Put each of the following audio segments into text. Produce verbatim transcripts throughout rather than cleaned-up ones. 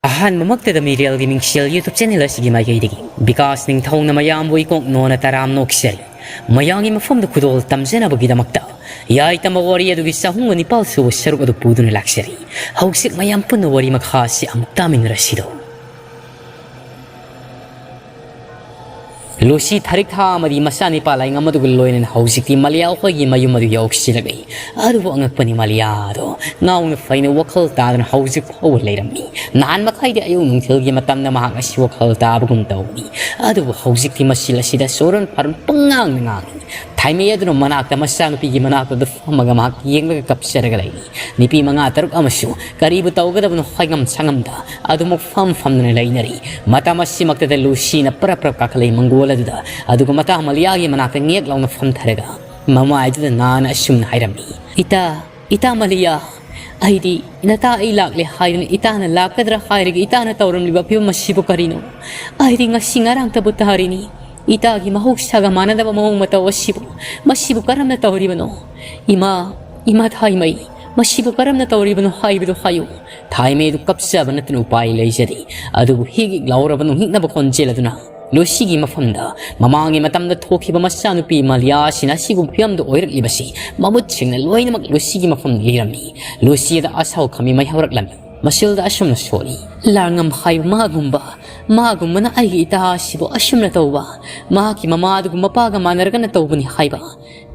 ꯑꯍꯥꯟꯕꯃꯛꯇꯗ ꯃꯤꯔꯦꯜꯒꯤ ꯃꯤꯡꯁꯦꯜ YouTube channel ꯑꯁꯤꯒꯤ ꯃꯥꯏꯀꯩꯗꯒꯤ ꯕꯤꯀꯥꯁ ꯅꯤꯡꯊꯧꯅ ꯃꯌꯥꯝꯕꯨ ꯏꯀꯣꯛ ꯅꯣꯟꯅ ꯇꯔꯥꯝ ꯅꯣꯛꯆꯔꯤ꯫ ꯃꯌꯥꯝꯒꯤ ꯃꯐꯝꯗ ꯈꯨꯗꯣꯜ ꯇꯝꯖꯅꯕꯒꯤꯗꯃꯛꯇ ꯌꯥꯏꯇꯝꯕ ꯋꯥꯔꯤ ꯑꯗꯨꯒꯤ ꯆꯍꯨꯝꯒ ꯅꯤꯄꯥꯜ ꯁꯨꯕ ꯁꯔꯨꯛ ꯑꯗꯨ ꯄꯨꯗꯨꯅ ꯂꯥꯛꯆꯔꯤ꯫ ꯍꯧꯖꯤꯛ ꯃꯌꯥꯝ ꯄꯨꯟꯅ ꯋꯥꯔꯤ ꯃꯈꯥ ꯑꯁꯤ ꯑꯃꯨꯛ ꯇꯥꯃꯤꯟꯅꯔꯁꯤꯗꯣ꯫ ꯂꯨꯁꯤ ꯊꯥꯔꯤꯛ ꯊꯥ ꯑꯃꯗꯤ ꯃꯆꯥꯅꯤꯄꯥ ꯂꯥꯏꯉꯝ ꯑꯗꯨꯒ ꯂꯣꯏꯅꯅ ꯍꯧꯖꯤꯛꯇꯤ ꯃꯂꯤꯌꯥ ꯍꯣꯏꯒꯤ ꯃꯌꯨꯝ ꯑꯗꯨ ꯌꯧꯁꯤꯜꯂꯛꯂꯤ꯫ ꯑꯗꯨꯕꯨ ꯑꯉꯛꯄꯅꯤ, ꯃꯂꯤꯌꯥꯗꯣ ꯉꯥꯎꯅ ꯐꯩꯅ ꯋꯥꯈꯜ ꯇꯥꯗꯅ ꯍꯧꯖꯤꯛ ꯐꯥꯎꯕ ꯂꯩꯔꯝꯃꯤ꯫ ꯅꯍꯥꯟ ꯃꯈꯥꯏꯗꯤ ꯑꯌꯨꯛ ꯅꯨꯡꯊꯤꯜꯒꯤ ꯃꯇꯝꯗ ꯃꯍꯥꯛ ꯑꯁꯤ ꯋꯥꯈꯜ ꯇꯥꯕꯒꯨꯝ ꯇꯧꯕꯅꯤ꯫ ꯑꯗꯨꯕꯨ ꯍꯧꯖꯤꯛꯇꯤ ꯃꯁꯤ ꯑꯁꯤꯗ ꯆꯣꯔꯟ ꯐꯥꯔꯟ ꯄꯪꯉꯥꯡꯗ ꯉꯥꯡꯏ꯫ ꯊꯥꯏꯃꯩ ꯑꯗꯨꯅ ꯃꯅꯥꯛꯇ ꯃꯆꯥꯅꯨꯄꯤꯒꯤ ꯃꯅꯥꯛꯇꯨꯗ ꯐꯝꯃꯒ ꯃꯍꯥꯛ ꯌꯦꯡꯂꯒ ꯀꯞꯆꯔꯒ ꯂꯩꯔꯤ꯫ ꯅꯨꯄꯤ ꯃꯉꯥ ꯇꯔꯨꯛ ꯑꯃꯁꯨ ꯀꯔꯤꯕꯨ ꯇꯧꯒꯗꯕꯅꯣ ꯍꯥꯏꯉꯝ ꯁꯥꯉꯝꯗ ꯑꯗꯨꯃꯛ ꯐꯝ ꯐꯝꯗꯨꯅ ꯂꯩꯅꯔꯤ꯫ ꯃꯇꯝ ꯑꯁꯤꯃꯛꯇꯗ ꯂꯨꯁꯤꯅ ꯄꯔꯞ ꯄꯔꯞ ꯀꯥꯈꯠꯂꯛꯏ ꯃꯪꯒꯣꯜ ꯑꯗꯨꯗ꯫ ꯑꯗꯨꯒ ꯃꯇꯥ ꯃꯂꯤꯌꯥꯒꯤ ꯃꯅꯥꯛꯇ ꯉꯦꯛ ꯂꯥꯎꯅ ꯐꯝꯊꯔꯒ ꯃꯃꯥꯏꯗꯨꯗ ꯅꯥꯅ ꯑꯁꯨꯝꯅ ꯍꯥꯏꯔꯝꯃꯤ, "ꯏꯇꯥ, ꯏꯇꯥ ꯃꯂꯤꯌꯥ, ꯑꯩꯗꯤ ꯅꯇꯥ ꯑꯩ ꯂꯥꯛꯂꯦ ꯍꯥꯏꯗꯨꯅ ꯏꯇꯥꯅ ꯂꯥꯛꯀꯗ꯭ꯔꯥ ꯍꯥꯏꯔꯒ ꯏꯇꯥꯅ ꯇꯧꯔꯝꯂꯤꯕ ꯐꯤꯕꯝ ꯑꯁꯤꯕꯨ ꯀꯔꯤꯅꯣ? ꯑꯩꯗꯤ ꯉꯁꯤ ꯉꯔꯥꯡꯇꯕꯨ ꯇꯥꯔꯤꯅꯤ꯫ ꯏꯇꯥꯒꯤ ꯃꯍꯧꯁꯥꯒ ꯃꯥꯟꯅꯗꯕ ꯃꯑꯣꯡ ꯃꯇꯧ ꯑꯁꯤꯕꯨ, ꯃꯁꯤꯕꯨ ꯀꯔꯝꯅ ꯇꯧꯔꯤꯕꯅꯣ? ꯏꯃꯥ, ꯏꯃꯥ ꯊꯥꯏꯃꯩ, ꯃꯁꯤꯕꯨ ꯀꯔꯝꯅ ꯇꯧꯔꯤꯕꯅꯣ ꯍꯥꯏꯕꯗꯨ ꯍꯥꯏꯌꯨ꯫" ꯊꯥꯏꯃꯩ ꯑꯗꯨ ꯀꯞꯆꯕ ꯅꯠꯇꯅ ꯎꯄꯥꯏ ꯂꯩꯖꯗꯦ꯫ ꯑꯗꯨꯕꯨ ꯍꯤꯛ ꯍꯤꯛ ꯂꯥꯎꯔꯕ ꯅꯣꯛꯅꯤꯡꯅꯕ ꯈꯣꯟꯖꯦꯜ ꯑꯗꯨꯅ ꯂꯨꯁꯤꯒꯤ ꯃꯐꯝꯗ ꯃꯃꯥꯡꯒꯤ ꯃꯇꯝꯗ ꯊꯣꯛꯈꯤꯕ ꯃꯆꯥꯅꯨꯄꯤ ꯃꯂꯤꯌꯥ ꯑꯁꯤꯅ ꯑꯁꯤꯒꯨꯝꯕ ꯐꯤꯕꯝꯗ ꯑꯣꯏꯔꯛꯂꯤꯕꯁꯤ ꯃꯃꯨꯠ ꯁꯦꯡꯅ ꯂꯣꯏꯅꯃꯛ ꯂꯨꯁꯤꯒꯤ ꯃꯐꯝꯗ ꯂꯤꯔꯝꯃꯤ꯫ ꯂꯨꯁꯤꯗ ꯑꯁꯥꯎ ꯈꯥꯃꯤ ꯃꯩ ꯍꯧꯔꯛꯂꯝꯃꯤ꯫ ꯃꯁꯤꯜꯗ ꯑꯁꯨꯝꯅ ꯁꯣꯜꯂꯤ, "ꯂꯥꯡꯉꯝ ꯍꯥꯏꯕ ꯃꯥꯒꯨꯝꯕ, ꯃꯥꯒꯨꯝꯕꯅ ꯑꯩꯒꯤ ꯏꯇꯥ ꯑꯁꯤꯕꯨ ꯑꯁꯨꯝꯅ ꯇꯧꯕ, ꯃꯍꯥꯛꯀꯤ ꯃꯃꯥ ꯑꯗꯨꯒ ꯃꯄꯥꯒ ꯃꯥꯟꯅꯔꯒꯅ ꯇꯧꯕꯅꯤ ꯍꯥꯏꯕ꯫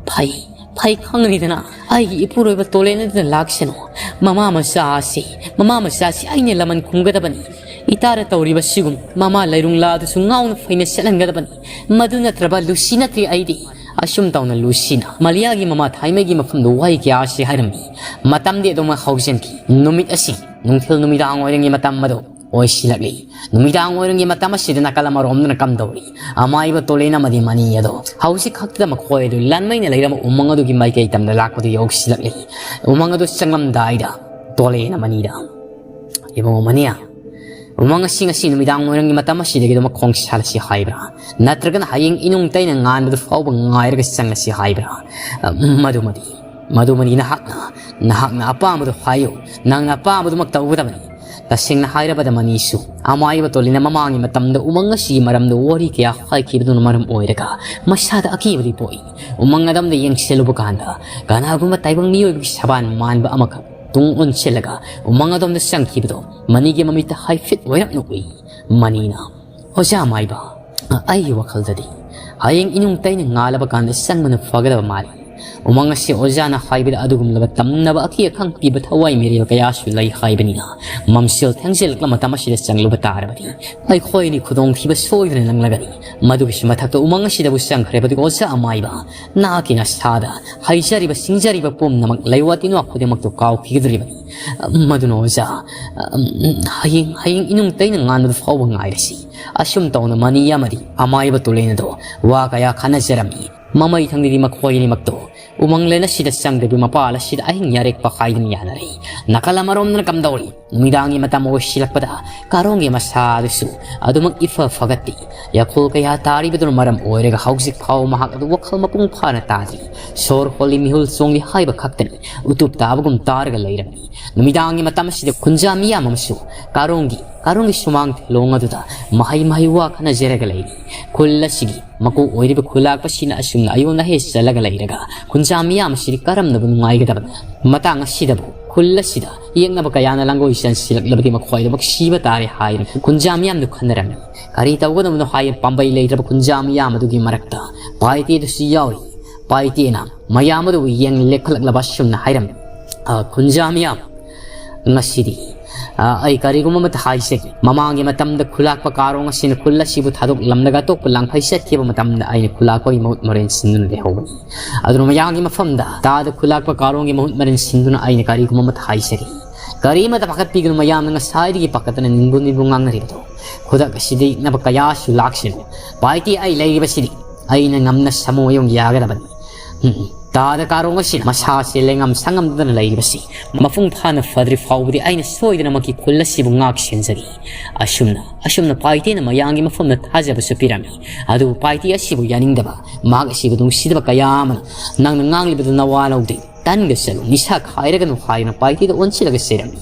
ꯐꯩ, ꯐꯩ ꯈꯪꯂꯤꯗꯅ, ꯑꯩꯒꯤ ꯏꯄꯨꯔꯣꯏꯕ ꯇꯣꯂꯦꯟ ꯑꯗꯨꯅ ꯂꯥꯛꯁꯅꯨ꯫ ꯃꯃꯥ ꯃꯆꯥ ꯑꯁꯤ, ꯃꯃꯥ ꯃꯆꯥ ꯑꯁꯤ ꯑꯩꯅ ꯂꯃꯟ ꯈꯨꯝꯒꯗꯕꯅꯤ꯫ ꯏꯇꯥꯗ ꯇꯧꯔꯤꯕꯁꯤꯒꯨꯝ ꯃꯃꯥ ꯂꯩꯔꯨꯡꯂꯥ ꯑꯗꯨꯁꯨ ꯉꯥꯎꯅ ꯐꯩꯅ ꯆꯠꯍꯟꯒꯗꯕꯅꯤ꯫ ꯃꯗꯨ ꯅꯠꯇ꯭ꯔꯕ ꯂꯨꯁꯤ ꯅꯠꯇ꯭ꯔꯦ ꯑꯩꯗꯤ꯫" ꯑꯁꯨꯝ ꯇꯧꯅ ꯂꯨꯁꯤꯅ ꯃꯂꯤꯌꯥꯒꯤ ꯃꯃꯥ ꯊꯥꯏꯃꯩꯒꯤ ꯃꯐꯝꯗ ꯋꯥꯍꯩ ꯀꯌꯥ ꯑꯁꯤ ꯍꯥꯏꯔꯝꯃꯤ꯫ ꯃꯇꯝꯗꯤ ꯑꯗꯨꯃꯛ ꯍꯧꯖꯤꯟꯈꯤ꯫ ꯅꯨꯃꯤꯠ ꯑꯁꯤ ꯅꯨꯡꯊꯤꯜ ꯅꯨꯃꯤꯗꯥꯡ ꯋꯥꯏꯔꯝꯒꯤ ꯃꯇꯝ ꯑꯗꯨ ꯑꯣꯏꯁꯤꯜꯂꯛꯂꯤ꯫ ꯅꯨꯃꯤꯗꯥꯡ ꯋꯥꯏꯔꯝꯒꯤ ꯃꯇꯝ ꯑꯁꯤꯗ ꯅꯥꯀꯜ ꯑꯃꯔꯣꯝꯗꯅ ꯀꯝꯗꯧꯔꯤ? ꯑꯃꯥꯏꯕ ꯇꯣꯂꯦꯟ ꯑꯃꯗꯤ ꯃꯅꯤ ꯑꯗꯣ ꯍꯧꯖꯤꯛ ꯈꯛꯇꯗ ꯃꯈꯣꯏ ꯑꯗꯨ ꯂꯟꯃꯩꯅ ꯂꯩꯔꯝꯕ ꯎꯃꯪ ꯑꯗꯨꯒꯤ ꯃꯥꯏꯀꯩ ꯇꯝꯗ ꯂꯥꯛꯄꯗꯨ ꯌꯧꯁꯤꯜꯂꯛꯂꯤ꯫ ꯎꯃꯪ ꯑꯗꯨ ꯆꯪꯂꯝꯗꯥꯏꯗ ꯇꯣꯂꯦꯟ ꯑꯃꯅꯤꯗ, "ꯏꯕꯨꯡꯉꯣ ꯃꯅꯤ, ꯎꯃꯪ ꯑꯁꯤ ꯉꯁꯤ ꯅꯨꯃꯤꯗꯥꯡ ꯋꯥꯏꯔꯝꯒꯤ ꯃꯇꯝ ꯑꯁꯤꯗꯒꯤ ꯑꯗꯨꯃꯛ ꯈꯣꯡ ꯁꯥꯜꯂꯁꯤ ꯍꯥꯏꯕ꯭ꯔꯥ? ꯅꯠꯇ꯭ꯔꯒꯅ ꯍꯌꯦꯡ ꯏꯅꯨꯡ ꯇꯩꯅ ꯉꯥꯟꯕꯗꯨ ꯐꯥꯎꯕ ꯉꯥꯏꯔꯒ ꯆꯪꯂꯁꯤ ꯍꯥꯏꯕ꯭ꯔꯥ?" "ꯃꯗꯨꯃꯗꯤ, ꯃꯗꯨꯃꯗꯤ ꯅꯍꯥꯛꯅ, ꯅꯍꯥꯛꯅ ꯑꯄꯥꯝꯕꯗꯨ ꯍꯥꯏꯌꯨ꯫ ꯅꯪꯅ ꯑꯄꯥꯝꯕꯗꯨꯃꯛ ꯇꯧꯒꯗꯕꯅꯤ꯫ ꯇꯁꯦꯡꯅ ꯍꯥꯏꯔꯕꯗ ꯃꯅꯤꯁꯨ ꯑꯃꯥꯏꯕ ꯇꯣꯂꯤꯅ ꯃꯃꯥꯡꯒꯤ ꯃꯇꯝꯗ ꯎꯃꯪ ꯑꯁꯤꯒꯤ ꯃꯔꯝꯗ ꯋꯥꯔꯤ ꯀꯌꯥ ꯍꯥꯏꯈꯤꯕꯗꯨꯅ ꯃꯔꯝ ꯑꯣꯏꯔꯒ ꯃꯁꯥꯗ ꯑꯀꯤꯕꯗꯤ ꯄꯣꯛꯏ꯫ ꯎꯃꯪ ꯑꯗꯣꯝꯗ ꯌꯦꯡꯁꯤꯜꯂꯨꯕ ꯀꯥꯟꯗ ꯀꯅꯥꯒꯨꯝꯕ ꯇꯥꯏꯕꯪ ꯃꯤꯑꯣꯏꯕꯒꯤ ꯁꯕꯥꯟ ꯃꯥꯟꯕ ꯑꯃꯈꯛ ꯇꯨꯡ ꯑꯣꯟꯁꯤꯜꯂꯒ ꯎꯃꯪ ꯑꯗꯣꯝꯗ ꯆꯪꯈꯤꯕꯗꯣ ꯃꯅꯤꯒꯤ ꯃꯃꯤꯠꯇ ꯍꯥꯏꯐꯦꯠ ꯑꯣꯏꯔꯞꯅ ꯎꯏ꯫ ꯃꯅꯤꯅ, "ꯑꯣꯖꯥ ꯑꯃꯥꯏꯕ, ꯑꯩꯒꯤ ꯋꯥꯈꯜꯗꯗꯤ ꯍꯌꯦꯡ ꯏꯅꯨꯡ ꯇꯩꯅ ꯉꯥꯜꯂꯕ ꯀꯥꯟꯗ ꯆꯪꯕꯅ ꯐꯒꯗꯕ ꯃꯥꯜꯂꯤ꯫ ꯎꯃꯪ ꯑꯁꯤ ꯑꯣꯖꯥꯅ ꯍꯥꯏꯕꯗ ꯑꯗꯨꯒꯨꯝꯂꯕ ꯇꯝꯅꯕ ꯑꯀꯤ ꯑꯈꯪ ꯄꯤꯕ ꯊꯋꯥꯏ ꯃꯤꯔꯦꯜ ꯀꯌꯥꯁꯨ ꯂꯩ ꯍꯥꯏꯕꯅꯤꯅ ꯃꯝꯁꯤꯜ ꯊꯦꯡꯖꯤꯜꯂꯛꯂꯕ ꯃꯇꯝ ꯑꯁꯤꯗ ꯆꯪꯂꯨꯕ ꯇꯥꯔꯕꯗꯤ ꯑꯩꯈꯣꯏꯅꯤ ꯈꯨꯗꯣꯡꯊꯤꯕ ꯁꯣꯏꯗꯅ ꯅꯪꯂꯒꯅꯤ꯫ ꯃꯗꯨꯒꯤꯁꯨ ꯃꯊꯛꯇ ꯎꯃꯪ ꯑꯁꯤꯗꯕꯨ ꯆꯪꯈ꯭ꯔꯦꯕꯗꯤ ꯑꯣꯖꯥ ꯑꯃꯥꯏꯕ, ꯅꯍꯥꯛꯀꯤ ꯅꯁꯥꯗ ꯍꯩꯖꯔꯤꯕ ꯁꯤꯡꯖꯔꯤꯕ ꯄꯨꯝꯅꯃꯛ ꯂꯩꯋꯥ ꯇꯤꯟꯋꯥ ꯈꯨꯗꯤꯡꯃꯛꯇꯨ ꯀꯥꯎꯈꯤꯒꯗꯧꯔꯤꯕꯅꯤ꯫ ꯃꯗꯨꯅ ꯑꯣꯖꯥ, ꯎꯝ, ꯍꯌꯦꯡ, ꯍꯌꯦꯡ ꯏꯅꯨꯡ ꯇꯩꯅ ꯉꯥꯟꯕꯗꯨ ꯐꯥꯎꯕ ꯉꯥꯏꯔꯁꯤ꯫" ꯑꯁꯨꯝ ꯇꯧꯅ ꯃꯅꯤ ꯑꯃꯗꯤ ꯑꯃꯥꯏꯕ ꯇꯨꯂꯦꯟ ꯑꯗꯣ ꯋꯥ ꯀꯌꯥ ꯈꯟꯅꯖꯔꯝꯃꯤ꯫ ꯃꯃꯩ ꯊꯪꯗꯗꯤ ꯃꯈꯣꯏ ꯑꯅꯤꯃꯛꯇꯣ ꯎꯃꯪꯂꯦꯟ ꯑꯁꯤꯗ ꯆꯪꯗꯕꯤ ꯃꯄꯥꯜ ꯑꯁꯤꯗ ꯑꯍꯤꯡ ꯌꯥꯔꯦꯛ ꯄꯈꯥꯏꯗꯨꯅ ꯌꯥꯅꯔꯤ꯫ ꯅꯥꯀꯜ ꯑꯃꯔꯣꯝꯗꯅ ꯀꯝꯗꯧꯔꯤ? ꯅꯨꯃꯤꯗꯥꯡꯒꯤ ꯃꯇꯝ ꯑꯣꯏꯁꯤꯜꯂꯛꯄꯗ ꯀꯥꯔꯣꯡꯒꯤ ꯃꯁꯥ ꯑꯗꯨꯁꯨ ꯑꯗꯨꯃꯛ ꯏꯐ ꯐꯒꯠꯇꯦ꯫ ꯌꯥꯈꯣꯜ ꯀꯌꯥ ꯇꯥꯔꯤꯕꯗꯨꯅ ꯃꯔꯝ ꯑꯣꯏꯔꯒ ꯍꯧꯖꯤꯛ ꯐꯥꯎ ꯃꯍꯥꯛ ꯑꯗꯨ ꯋꯥꯈꯜ ꯃꯄꯨꯡ ꯐꯥꯅ ꯇꯥꯗ꯭ꯔꯤ꯫ ꯁꯣꯔ ꯍꯣꯜꯂꯤ, ꯃꯤꯍꯨꯜ ꯆꯣꯡꯂꯤ ꯍꯥꯏꯕ ꯈꯛꯇꯅꯤ꯫ ꯎꯇꯨꯞ ꯇꯥꯕꯒꯨꯝ ꯇꯥꯔꯒ ꯂꯩꯔꯝꯃꯤ꯫ ꯅꯨꯃꯤꯗꯥꯡꯒꯤ ꯃꯇꯝ ꯑꯁꯤꯗ ꯈꯨꯟꯖꯥ ꯃꯤꯌꯥꯝ ꯑꯃꯁꯨ ꯀꯥꯔꯣꯡꯒꯤ, ꯀꯥꯔꯣꯡꯒꯤ ꯁꯨꯃꯥꯡ ꯊꯦꯂꯣꯡ ꯑꯗꯨꯗ ꯃꯍꯩ ꯃꯍꯩ ꯋꯥ ꯈꯟꯅꯖꯔꯒ ꯂꯩꯔꯤ꯫ ꯈꯨꯜ ꯑꯁꯤꯒꯤ ꯃꯀꯣꯛ ꯑꯣꯏꯔꯤꯕ ꯈꯨꯂꯥꯛꯄꯁꯤꯅ ꯑꯁꯨꯝꯅ ꯑꯌꯣꯟ ꯑꯍꯦ ꯆꯠꯂꯒ ꯂꯩꯔꯒ ꯈꯨꯟꯖꯥ ꯃꯤꯌꯥꯝ ꯑꯁꯤꯗꯤ ꯀꯔꯝꯅꯕꯨ ꯅꯨꯡꯉꯥꯏꯒꯗꯕꯅꯣ? ꯃꯇꯥꯡ ꯑꯁꯤꯗꯕꯨ ꯈꯨꯜ ꯑꯁꯤꯗ ꯌꯦꯛꯅꯕ ꯀꯌꯥꯅ ꯂꯥꯡꯒꯣꯏ ꯆꯟꯁꯤꯜꯂꯛꯂꯕꯗꯤ ꯃꯈꯣꯏꯗꯃꯛ ꯁꯤꯕ ꯇꯥꯔꯦ ꯍꯥꯏꯅ ꯈꯨꯟꯖꯥ ꯃꯤꯌꯥꯝꯗꯨ ꯈꯟꯅꯔꯝꯃꯤ꯫ ꯀꯔꯤ ꯇꯧꯒꯗꯕꯅꯣ ꯍꯥꯏꯅ ꯄꯥꯝꯕꯩ ꯂꯩꯇ꯭ꯔꯕ ꯈꯨꯟꯖꯥ ꯃꯤꯌꯥꯝ ꯑꯗꯨꯒꯤ ꯃꯔꯛꯇ ꯄꯥꯏꯇꯦꯗꯨꯁꯨ ꯌꯥꯎꯔꯤ꯫ ꯄꯥꯏꯇꯦꯅ ꯃꯌꯥꯝ ꯑꯗꯨꯕꯨ ꯌꯦꯡ ꯂꯦꯞꯈꯠꯂꯛꯂꯕ ꯑꯁꯨꯝꯅ ꯍꯥꯏꯔꯝꯃꯤ, "ꯑ, ꯈꯨꯟꯖꯥ ꯃꯤꯌꯥꯝ, ꯉꯁꯤꯗꯤ, ꯑ, ꯑꯩ ꯀꯔꯤꯒꯨꯝꯕ ꯑꯃꯠꯇ ꯍꯥꯏꯖꯒꯦ꯫ ꯃꯃꯥꯡꯒꯤ ꯃꯇꯝꯗ ꯈꯨꯂꯥꯛꯄ ꯀꯥꯔꯣꯡ ꯑꯁꯤꯅ ꯈꯨꯜ ꯑꯁꯤꯕꯨ ꯊꯥꯗꯣꯛꯂꯝꯂꯒ ꯑꯇꯣꯞꯄ ꯂꯥꯡꯐꯩ ꯆꯠꯈꯤꯕ ꯃꯇꯝꯗ ꯑꯩꯅ ꯈꯨꯂꯥꯛꯄꯒꯤ ꯃꯍꯨꯠ ꯃꯔꯦꯟ ꯁꯤꯟꯗꯨꯅ ꯂꯩꯍꯧꯕꯅꯤ꯫ ꯑꯗꯨꯅ ꯃꯌꯥꯝꯒꯤ ꯃꯐꯝꯗ ꯇꯥꯗ ꯈꯨꯂꯥꯛꯄ ꯀꯥꯔꯣꯡꯒꯤ ꯃꯍꯨꯠ ꯃꯔꯦꯟ ꯁꯤꯟꯗꯨꯅ ꯑꯩꯅ ꯀꯔꯤꯒꯨꯝꯕ ꯑꯃꯠꯇ ꯍꯥꯏꯖꯒꯦ꯫ ꯀꯔꯤꯃꯠꯇ ꯄꯥꯈꯠꯄꯤꯒꯅꯨ, ꯃꯌꯥꯝꯅ ꯉꯁꯥꯏꯗꯒꯤ ꯄꯥꯈꯠꯇꯅ ꯅꯤꯟꯕꯨ ꯅꯤꯟꯕꯨ ꯉꯥꯡꯅꯔꯤꯕꯗꯣ꯫ ꯈꯨꯗꯛ ꯑꯁꯤꯗ ꯌꯦꯛꯅꯕ ꯀꯌꯥꯁꯨ ꯂꯥꯛꯁꯤꯅꯨ꯫ ꯄꯥꯏꯇꯦ ꯑꯩ ꯂꯩꯔꯤꯕꯁꯤꯗꯤ ꯑꯩꯅ ꯉꯝꯅ ꯁꯥꯃꯨ ꯑꯌꯣꯡ ꯌꯥꯒꯗꯕꯅꯤ꯫ ꯎꯝ, ꯇꯥꯗ ꯀꯥꯔꯣꯡ ꯑꯁꯤꯅ ꯃꯁꯥꯁꯦ ꯂꯦꯡꯉꯝ ꯁꯥꯉꯝꯗꯅ ꯂꯩꯔꯤꯕꯁꯤ ꯃꯄꯨꯡ ꯐꯥꯅ ꯐꯗ꯭ꯔꯤ ꯐꯥꯎꯕꯗꯤ ꯑꯩꯅ ꯁꯣꯏꯗꯅꯃꯛꯀꯤ ꯈꯨꯜ ꯑꯁꯤꯕꯨ ꯉꯥꯛ ꯁꯦꯟꯖꯒꯦ꯫" ꯑꯁꯨꯝꯅ, ꯑꯁꯨꯝꯅ ꯄꯥꯏꯇꯦꯅ ꯃꯌꯥꯝꯒꯤ ꯃꯐꯝꯗ ꯊꯥꯖꯕꯁꯨ ꯄꯤꯔꯝꯃꯤ꯫ ꯑꯗꯨꯕꯨ ꯄꯥꯏꯇꯦ ꯑꯁꯤꯕꯨ ꯌꯥꯅꯤꯡꯗꯕ, ꯃꯍꯥꯛ ꯑꯁꯤꯕꯨ ꯅꯨꯡꯁꯤꯗꯕ ꯀꯌꯥ ꯑꯃꯅ, "ꯅꯪꯅ ꯉꯥꯡꯂꯤꯕꯗꯨ ꯅꯋꯥ ꯂꯧꯗꯦ꯫ "ꯇꯟꯒ ꯆꯠꯂꯨ, ꯅꯤꯁꯥ ꯈꯥꯏꯔꯒꯅꯨ" ꯍꯥꯏꯗꯨꯅ ꯄꯥꯏꯇꯤꯗ ꯑꯣꯟꯁꯤꯜꯂꯒ ꯆꯩꯔꯝꯃꯤ꯫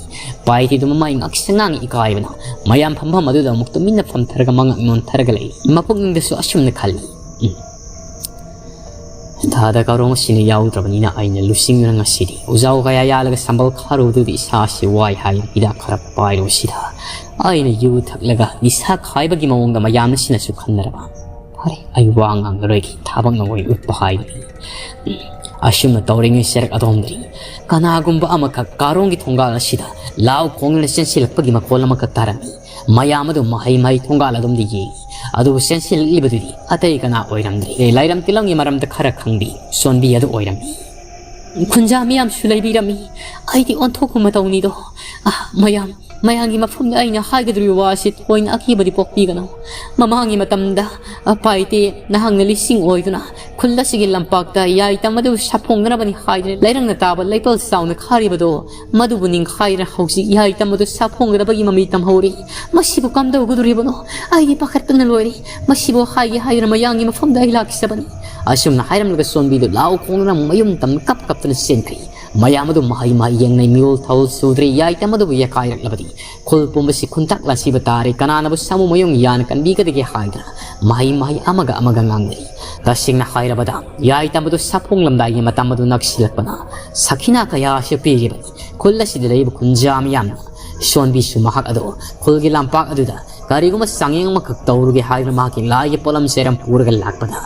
ꯄꯥꯏꯇꯤꯗꯨ ꯃꯃꯥꯏ ꯉꯥꯛꯁꯪ ꯉꯥꯡꯅ ꯏꯀꯥꯏꯕꯅ ꯃꯌꯥꯝ ꯐꯝꯐꯝ ꯑꯗꯨꯗ ꯑꯃꯨꯛ ꯇꯨꯃꯤꯟꯅ ꯐꯝꯊꯔꯒ ꯃꯉꯛ ꯅꯣꯟꯊꯔꯒ ꯂꯩ꯫ ꯃꯄꯨꯛꯅꯤꯡꯗꯁꯨ ꯑꯁꯨꯝꯅ ꯈꯜꯂꯤ, "ꯎꯝ, ꯊꯥꯗ ꯀꯥꯔꯣꯡ ꯑꯁꯤꯅ ꯌꯥꯎꯗ꯭ꯔꯕꯅꯤꯅ ꯑꯩꯅ ꯂꯨꯆꯤꯡꯗꯨꯅ ꯉꯁꯤꯗꯤ ꯎꯖꯥꯎ ꯀꯌꯥ ꯌꯥꯜꯂꯒ ꯁꯝꯕꯜ ꯈꯥꯔꯨꯕꯗꯨꯗꯤ ꯏꯁꯥꯁꯤ ꯋꯥꯏ" ꯍꯥꯏꯅ ꯍꯤꯗꯥꯛ ꯈꯔ ꯄꯥꯏꯔꯨꯕꯁꯤꯗ ꯑꯩꯅ ꯌꯨ ꯊꯛꯂꯒ ꯅꯤꯁꯥ ꯈꯥꯏꯕꯒꯤ ꯃꯑꯣꯡꯗ ꯃꯌꯥꯝꯅ ꯁꯤꯅꯁꯨ ꯈꯟꯅꯔꯕ꯫ ꯐꯔꯦ, ꯑꯩ ꯋꯥ ꯉꯥꯡꯂꯔꯣꯏꯒꯦ, ꯊꯥꯕꯛꯅ ꯑꯣꯏ ꯎꯠꯄ ꯍꯥꯏꯕꯅꯤ꯫ ꯎꯝ, ꯑꯁꯨꯝꯅ ꯇꯧꯔꯤꯉꯩ ꯆꯔꯛ ꯑꯗꯣꯝꯗꯒꯤ ꯀꯅꯥꯒꯨꯝꯕ ꯑꯃꯈꯛ ꯀꯥꯔꯣꯡꯒꯤ ꯊꯣꯡꯒꯥꯜ ꯑꯁꯤꯗ ꯂꯥꯎ ꯈꯣꯡꯗꯨꯅ ꯆꯦꯟꯁꯤꯜꯂꯛꯄꯒꯤ ꯃꯈꯣꯜ ꯑꯃꯈꯛ ꯇꯥꯔꯝꯃꯤ꯫ ꯃꯌꯥꯝ ꯑꯗꯨ ꯃꯍꯩ ꯃꯍꯩ ꯊꯣꯡꯒꯥꯜ ꯑꯗꯣꯝꯗ ꯌꯦꯡꯉꯤ꯫ ꯑꯗꯨꯕꯨ ꯆꯦꯟꯁꯤꯜꯂꯛꯂꯤꯕꯗꯨꯗꯤ ꯑꯇꯩ ꯀꯅꯥ ꯑꯣꯏꯔꯝꯗ꯭ꯔꯦ, ꯂꯥꯏꯔꯝ ꯇꯤꯜꯂꯝꯒꯤ ꯃꯔꯝꯗ ꯈꯔ ꯈꯪꯕꯤ ꯁꯣꯟꯕꯤ ꯑꯗꯨ ꯑꯣꯏꯔꯝꯃꯤ꯫ ꯈꯨꯟꯖꯥ ꯃꯤꯌꯥꯝꯁꯨ ꯂꯩꯕꯤꯔꯝꯃꯤ꯫ ꯑꯩꯗꯤ ꯑꯣꯟꯊꯣꯛꯄ ꯃꯇꯧꯅꯤꯗꯣ꯫ ꯑꯥ, ꯃꯌꯥꯝ, ꯃꯌꯥꯝꯒꯤ ꯃꯐꯝꯗ ꯑꯩꯅ ꯍꯥꯏꯒꯗꯧꯔꯤꯕ ꯋꯥ ꯑꯁꯤ ꯊꯣꯏꯅ ꯑꯀꯤꯕꯗꯤ ꯄꯣꯛꯄꯤꯒꯅꯨ꯫ ꯃꯃꯥꯡꯒꯤ ꯃꯇꯝꯗ, ꯑ, ꯄꯥꯏꯇꯦ ꯅꯍꯥꯛꯅ ꯂꯤꯁꯤꯡ ꯑꯣꯏꯗꯨꯅ ꯈꯨꯜ ꯑꯁꯤꯒꯤ ꯂꯝꯄꯥꯛꯇ ꯌꯥꯏꯇꯝ ꯑꯗꯨ ꯁꯥꯐꯣꯡꯅꯅꯕꯅꯤ ꯍꯥꯏꯗꯨꯅ ꯂꯩꯔꯪꯅ ꯇꯥꯕ ꯂꯩꯄꯜ ꯆꯥꯎꯅ ꯈꯥꯔꯤꯕꯗꯣ, ꯃꯗꯨꯕꯨ ꯅꯤꯡꯈꯥꯏꯗꯨꯅ ꯍꯧꯖꯤꯛ ꯌꯥꯏꯇꯝ ꯑꯗꯨ ꯁꯥꯐꯣꯡꯒꯗꯕꯒꯤ ꯃꯃꯤ ꯇꯝꯍꯧꯔꯤ꯫ ꯃꯁꯤꯕꯨ ꯀꯝꯗꯧꯒꯗꯧꯔꯤꯕꯅꯣ? ꯑꯩꯗꯤ ꯄꯥꯈꯠꯄꯅ ꯂꯣꯏꯔꯦ꯫ ꯃꯁꯤꯕꯨ ꯍꯥꯏꯒꯦ ꯍꯥꯏꯗꯨꯅ ꯃꯌꯥꯝꯒꯤ ꯃꯐꯝꯗ ꯑꯩ ꯂꯥꯛꯆꯕꯅꯤ꯫ ꯑꯁꯨꯝꯅ ꯍꯥꯏꯔꯝꯂꯒ ꯁꯣꯟꯕꯤꯗꯨ ꯂꯥꯎ ꯈꯣꯡꯗꯨꯅ ꯃꯌꯨꯝ ꯇꯝꯅ ꯀꯞ ꯀꯞꯇꯨꯅ ꯆꯦꯟꯈ꯭ꯔꯤ꯫ ꯃꯌꯥꯝ ꯑꯗꯨ ꯃꯍꯩ ꯃꯍꯩ ꯌꯦꯡꯅꯩ, ꯃꯤꯔꯣꯜ ꯊꯧ ꯁꯨꯗ꯭ꯔꯤ, ꯌꯥꯏꯇꯝ ꯑꯗꯨꯕꯨ ꯌꯦꯛꯈꯥꯏꯔꯛꯂꯕꯗꯤ ꯈꯨꯜ ꯄꯨꯝꯕꯁꯤ ꯈꯨꯟꯇꯥꯛ ꯂꯥꯁꯤꯕ ꯇꯥꯔꯦ, ꯀꯅꯥꯅꯕꯨ ꯁꯥꯃꯨ ꯃꯌꯨꯡ ꯌꯥꯅ ꯀꯟꯕꯤꯒꯗꯒꯦ ꯍꯥꯏꯗꯨꯅ ꯃꯍꯩ ꯃꯍꯩ ꯑꯃꯒ ꯑꯃꯒ ꯉꯥꯡꯅꯔꯤ꯫ ꯇꯁꯦꯡꯅ ꯍꯥꯏꯔꯕꯗ, ꯌꯥꯏꯇꯝ ꯑꯗꯨ ꯁꯥꯐꯣꯡꯂꯝꯗꯥꯏꯒꯤ ꯃꯇꯝ ꯑꯗꯨ ꯅꯛꯁꯤꯜꯂꯛꯄꯅ ꯁꯈꯤꯅꯥ ꯀꯌꯥꯁꯨ ꯄꯤꯔꯤꯕꯅꯤ꯫ ꯈꯨꯜ ꯑꯁꯤꯗ ꯂꯩꯔꯤꯕ ꯈꯨꯟꯖꯥ ꯃꯤꯌꯥꯝꯅ ꯁꯣꯟꯕꯤꯁꯨ ꯃꯍꯥꯛ ꯑꯗꯨ ꯈꯨꯜꯒꯤ ꯂꯝꯄꯥꯛ ꯑꯗꯨꯗ ꯀꯔꯤꯒꯨꯝꯕ ꯆꯥꯡꯌꯦꯡ ꯑꯃꯈꯛ ꯇꯧꯔꯨꯒꯦ ꯍꯥꯏꯗꯨꯅ ꯃꯍꯥꯛꯀꯤ ꯂꯥꯏꯒꯤ ꯄꯣꯠꯂꯝ ꯆꯩꯔꯝ ꯄꯨꯔꯒ ꯂꯥꯛꯄꯗ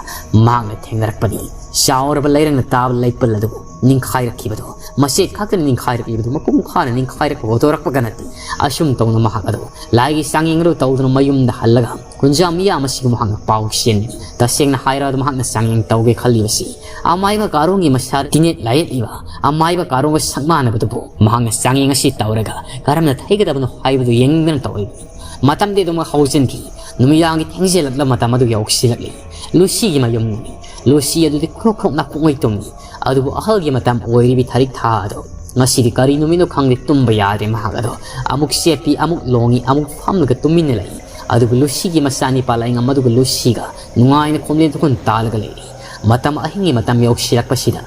ꯃꯍꯥꯛꯅ ꯊꯦꯡꯅꯔꯛꯄꯅꯤ꯫ ꯆꯥꯎꯔꯕ ꯂꯩꯔꯪꯅ ꯇꯥꯕ ꯂꯩꯄꯜ ꯑꯗꯨ ꯅꯤꯡꯈꯥꯏꯔꯛꯈꯤꯕꯗꯨ, ꯃꯆꯦꯠ ꯈꯛꯇꯅ ꯅꯤꯡꯈꯥꯏꯔꯛꯂꯤꯕꯗꯨ, ꯃꯄꯨꯡ ꯐꯥꯅ ꯅꯤꯡꯈꯥꯏꯔꯛꯄ ꯍꯧꯗꯣꯔꯛꯄꯒ ꯅꯠꯇꯦ꯫ ꯑꯁꯨꯝ ꯇꯧꯅ ꯃꯍꯥꯛ ꯑꯗꯨ ꯂꯥꯏꯒꯤ ꯆꯥꯡꯌꯦꯡ ꯑꯗꯨ ꯇꯧꯗꯨꯅ ꯃꯌꯨꯝꯗ ꯍꯜꯂꯒ ꯈꯨꯟꯖꯥ ꯃꯤꯌꯥꯝ ꯑꯁꯤꯕꯨ ꯃꯍꯥꯛꯅ ꯄꯥꯎ ꯆꯦꯟꯕꯤ꯫ ꯇꯁꯦꯡꯅ ꯍꯥꯏꯔꯕꯗ ꯃꯍꯥꯛꯅ ꯆꯥꯡꯌꯦꯡ ꯇꯧꯒꯦ ꯈꯜꯂꯤꯕꯁꯤ ꯑꯃꯥꯏꯕ ꯀꯥꯔꯣꯡꯒꯤ ꯃꯁꯥ ꯇꯤꯅꯦꯠ ꯂꯥꯏꯌꯦꯠꯂꯤꯕ ꯑꯃꯥꯏꯕ ꯀꯥꯔꯣꯡꯒ ꯁꯛ ꯃꯥꯟꯅꯕꯗꯨꯕꯨ ꯃꯍꯥꯛꯅ ꯆꯥꯡꯌꯦꯡ ꯑꯁꯤ ꯇꯧꯔꯒ ꯀꯔꯝꯅ ꯊꯩꯒꯗꯕꯅꯣ ꯍꯥꯏꯕꯗꯨ ꯌꯦꯡꯅꯤꯡꯗꯅ ꯇꯧꯔꯤꯕꯅꯤ꯫ ꯃꯇꯝꯗꯤ ꯑꯗꯨꯃꯛ ꯍꯧꯖꯤꯟꯈꯤ꯫ ꯅꯨꯃꯤꯗꯥꯡꯒꯤ ꯊꯦꯡꯖꯤꯜꯂꯛꯂꯕ ꯃꯇꯝ ꯑꯗꯨ ꯌꯧꯁꯤꯜꯂꯛꯂꯤ꯫ ꯂꯨꯁꯤꯒꯤ ꯃꯌꯨꯝꯅꯤ꯫ ꯂꯨꯁꯤ ꯑꯗꯨꯗꯤ ꯈ꯭ꯔꯣꯛ ꯈ꯭ꯔꯣꯛ ꯅꯥꯈꯣꯛꯉꯩ ꯇꯨꯝꯃꯤ꯫ ꯑꯗꯨꯕꯨ ꯑꯍꯜꯒꯤ ꯃꯇꯝ ꯑꯣꯏꯔꯤꯕꯤ ꯊꯥꯔꯤꯛ ꯊꯥ ꯑꯗꯣ ꯉꯁꯤꯗꯤ ꯀꯔꯤ ꯅꯨꯃꯤꯠꯅꯣ ꯈꯪꯗꯦ, ꯇꯨꯝꯕ ꯌꯥꯗ꯭ꯔꯦ ꯃꯍꯥꯛ ꯑꯗꯣ꯫ ꯑꯃꯨꯛ ꯆꯦꯞꯄꯤ, ꯑꯃꯨꯛ ꯂꯣꯡꯉꯤ, ꯑꯃꯨꯛ ꯐꯝꯂꯒ ꯇꯨꯃꯤꯟꯅ ꯂꯩ꯫ ꯑꯗꯨꯕꯨ ꯂꯨꯁꯤꯒꯤ ꯃꯆꯥꯅꯤꯄꯥ ꯂꯥꯏꯉꯝ ꯑꯗꯨꯒ ꯂꯨꯁꯤꯒ ꯅꯨꯡꯉꯥꯏꯅ ꯈꯣꯝꯂꯦꯟ ꯇꯨꯈꯣꯟ ꯇꯥꯜꯂꯒ ꯂꯩꯔꯤ꯫ ꯃꯇꯝ ꯑꯍꯤꯡꯒꯤ ꯃꯇꯝ ꯌꯧꯁꯤꯜꯂꯛꯄꯁꯤꯗ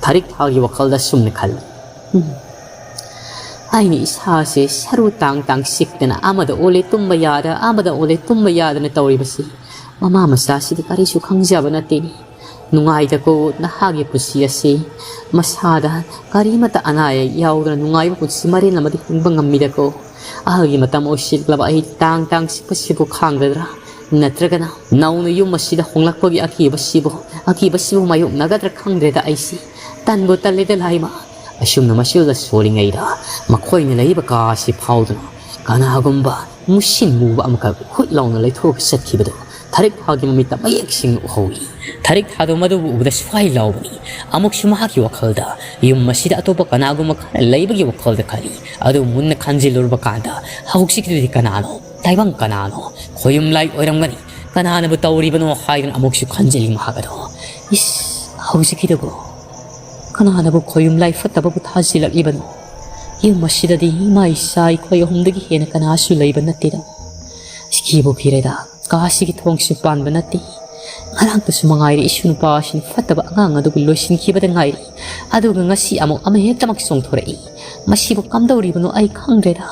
ꯊꯥꯔꯤꯛ ꯊꯥꯒꯤ ꯋꯥꯈꯜꯗ ꯁꯨꯝꯅ ꯈꯜꯂꯤ꯫ "ꯎꯝ, ꯑꯩꯅ ꯏꯁꯥꯁꯦ ꯁꯔꯨ ꯇꯥꯡ ꯇꯥꯡ ꯁꯤꯛꯇꯅ ꯑꯃꯗ ꯑꯣꯜꯂꯦ ꯇꯨꯝꯕ ꯌꯥꯗ, ꯑꯃꯗ ꯑꯣꯜꯂꯦ ꯇꯨꯝꯕ ꯌꯥꯗꯅ ꯇꯧꯔꯤꯕꯁꯤ ꯃꯃꯥ ꯃꯆꯥꯁꯤꯗꯤ ꯀꯔꯤꯁꯨ ꯈꯪꯖꯕ ꯅꯠꯇꯦꯅꯦ꯫ ꯅꯨꯡꯉꯥꯏꯗꯀꯣ ꯅꯍꯥꯛꯀꯤ ꯄꯨꯟꯁꯤ ꯑꯁꯤ꯫ ꯃꯁꯥꯗ ꯀꯔꯤꯃꯠꯇ ꯑꯅꯥ ꯑꯌꯦꯛ ꯌꯥꯎꯗꯅ ꯅꯨꯡꯉꯥꯏꯕ ꯄꯨꯟꯁꯤ ꯃꯔꯦꯜ ꯑꯃꯗ ꯍꯤꯡꯕ ꯉꯝꯃꯤꯗꯀꯣ꯫ ꯑꯍꯜꯒꯤ ꯃꯇꯝ ꯑꯣꯏꯁꯤꯜꯂꯛꯂꯕ ꯑꯩ ꯇꯥꯡ ꯇꯥꯡ ꯁꯤꯛꯄꯁꯤꯕꯨ ꯈꯥꯡꯒꯗ꯭ꯔꯥ? ꯅꯠꯇ꯭ꯔꯒꯅ ꯅꯧꯅ ꯌꯨꯝ ꯑꯁꯤꯗ ꯍꯣꯡꯂꯛꯄꯒꯤ ꯑꯀꯤꯕꯁꯤꯕꯨ, ꯑꯀꯤꯕꯁꯤꯕꯨ ꯃꯥꯌꯣꯛꯅꯒꯗ꯭ꯔꯥ ꯈꯪꯗ꯭ꯔꯦꯗ ꯑꯩꯁꯤ꯫ ꯇꯟꯕꯨ ꯇꯜꯂꯦꯗ ꯂꯥꯏꯃ꯫" ꯑꯁꯨꯝꯅ ꯃꯆꯤꯜꯗ ꯁꯣꯜꯂꯤꯉꯩꯗ ꯃꯈꯣꯏꯅ ꯂꯩꯔꯤꯕ ꯀꯥ ꯑꯁꯤ ꯐꯥꯎꯗꯨꯅ ꯀꯅꯥꯒꯨꯝꯕ ꯃꯨꯁꯤꯟ ꯃꯨꯕ ꯑꯃꯈꯛ ꯍꯨꯠ ꯂꯥꯎꯅ ꯂꯩꯊꯣꯛꯑꯒ ꯆꯠꯈꯤꯕꯗꯨ ꯊꯥꯔꯤꯛ ꯊꯥꯒꯤ ꯃꯃꯤꯠꯇ ꯃꯌꯦꯛ ꯁꯦꯡꯅ ꯎꯍꯧꯏ꯫ ꯊꯥꯔꯤꯛ ꯊꯥꯗꯣ ꯃꯗꯨꯕꯨ ꯎꯕꯗ ꯁ꯭ꯋꯥꯏ ꯂꯥꯎꯕꯅꯤ꯫ ꯑꯃꯨꯛꯁꯨ ꯃꯍꯥꯛꯀꯤ ꯋꯥꯈꯜꯗ ꯌꯨꯝ ꯑꯁꯤꯗ ꯑꯇꯣꯞꯄ ꯀꯅꯥꯒꯨꯝꯕ ꯈꯔ ꯂꯩꯕꯒꯤ ꯋꯥꯈꯜꯗ ꯈꯜꯂꯤ꯫ ꯑꯗꯨ ꯃꯨꯟꯅ ꯈꯟꯖꯤꯜꯂꯨꯔꯕ ꯀꯥꯟꯗ ꯍꯧꯖꯤꯛꯀꯤꯗꯨꯗꯤ ꯀꯅꯥꯅꯣ? ꯇꯥꯏꯕꯪ ꯀꯅꯥꯅꯣ? ꯈꯣꯌꯨꯝ ꯂꯥꯏ ꯑꯣꯏꯔꯝꯒꯅꯤ꯫ ꯀꯅꯥꯅꯕꯨ ꯇꯧꯔꯤꯕꯅꯣ ꯍꯥꯏꯗꯨꯅ ꯑꯃꯨꯛꯁꯨ ꯈꯟꯖꯤꯜꯂꯤ ꯃꯍꯥꯛ ꯑꯗꯣ꯫ "ꯏꯁ, ꯍꯧꯖꯤꯛꯀꯤꯗꯨꯕꯨ ꯀꯅꯥꯅꯕꯨ ꯈꯣꯌꯨꯝ ꯂꯥꯏ ꯐꯠꯇꯕꯕꯨ ꯊꯥꯖꯤꯜꯂꯛꯂꯤꯕꯅꯣ? ꯌꯨꯝ ꯑꯁꯤꯗꯗꯤ ꯏꯃꯥ ꯏꯆꯥ ꯑꯩꯈꯣꯏ ꯑꯍꯨꯝꯗꯒꯤ ꯍꯦꯟꯅ ꯀꯅꯥꯁꯨ ꯂꯩꯕ ꯅꯠꯇꯦꯗ꯫ ꯀꯤꯕꯨ ꯀꯤꯔꯦꯗ꯫ ꯀꯥꯁꯤꯒꯤ ꯊꯣꯡꯁꯨ ꯄꯥꯟꯕ ꯅꯠꯇꯦ꯫ ꯉꯔꯥꯡꯇꯁꯨ ꯃꯉꯥꯏꯔꯦ ꯏꯁꯨ ꯅꯨꯄꯥ ꯑꯁꯤꯅ ꯐꯠꯇꯕ ꯑꯉꯥꯡ ꯑꯗꯨꯕꯨ ꯂꯣꯏꯁꯤꯟꯈꯤꯕꯗ ꯉꯥꯏꯔꯤ꯫ ꯑꯗꯨꯒ ꯉꯁꯤ ꯑꯃꯨꯛ ꯑꯃꯍꯦꯛꯇꯃꯛ ꯆꯣꯡꯊꯣꯔꯛꯏ꯫ ꯃꯁꯤꯕꯨ ꯀꯝꯗꯧꯔꯤꯕꯅꯣ ꯑꯩ ꯈꯪꯗ꯭ꯔꯦꯗ꯫"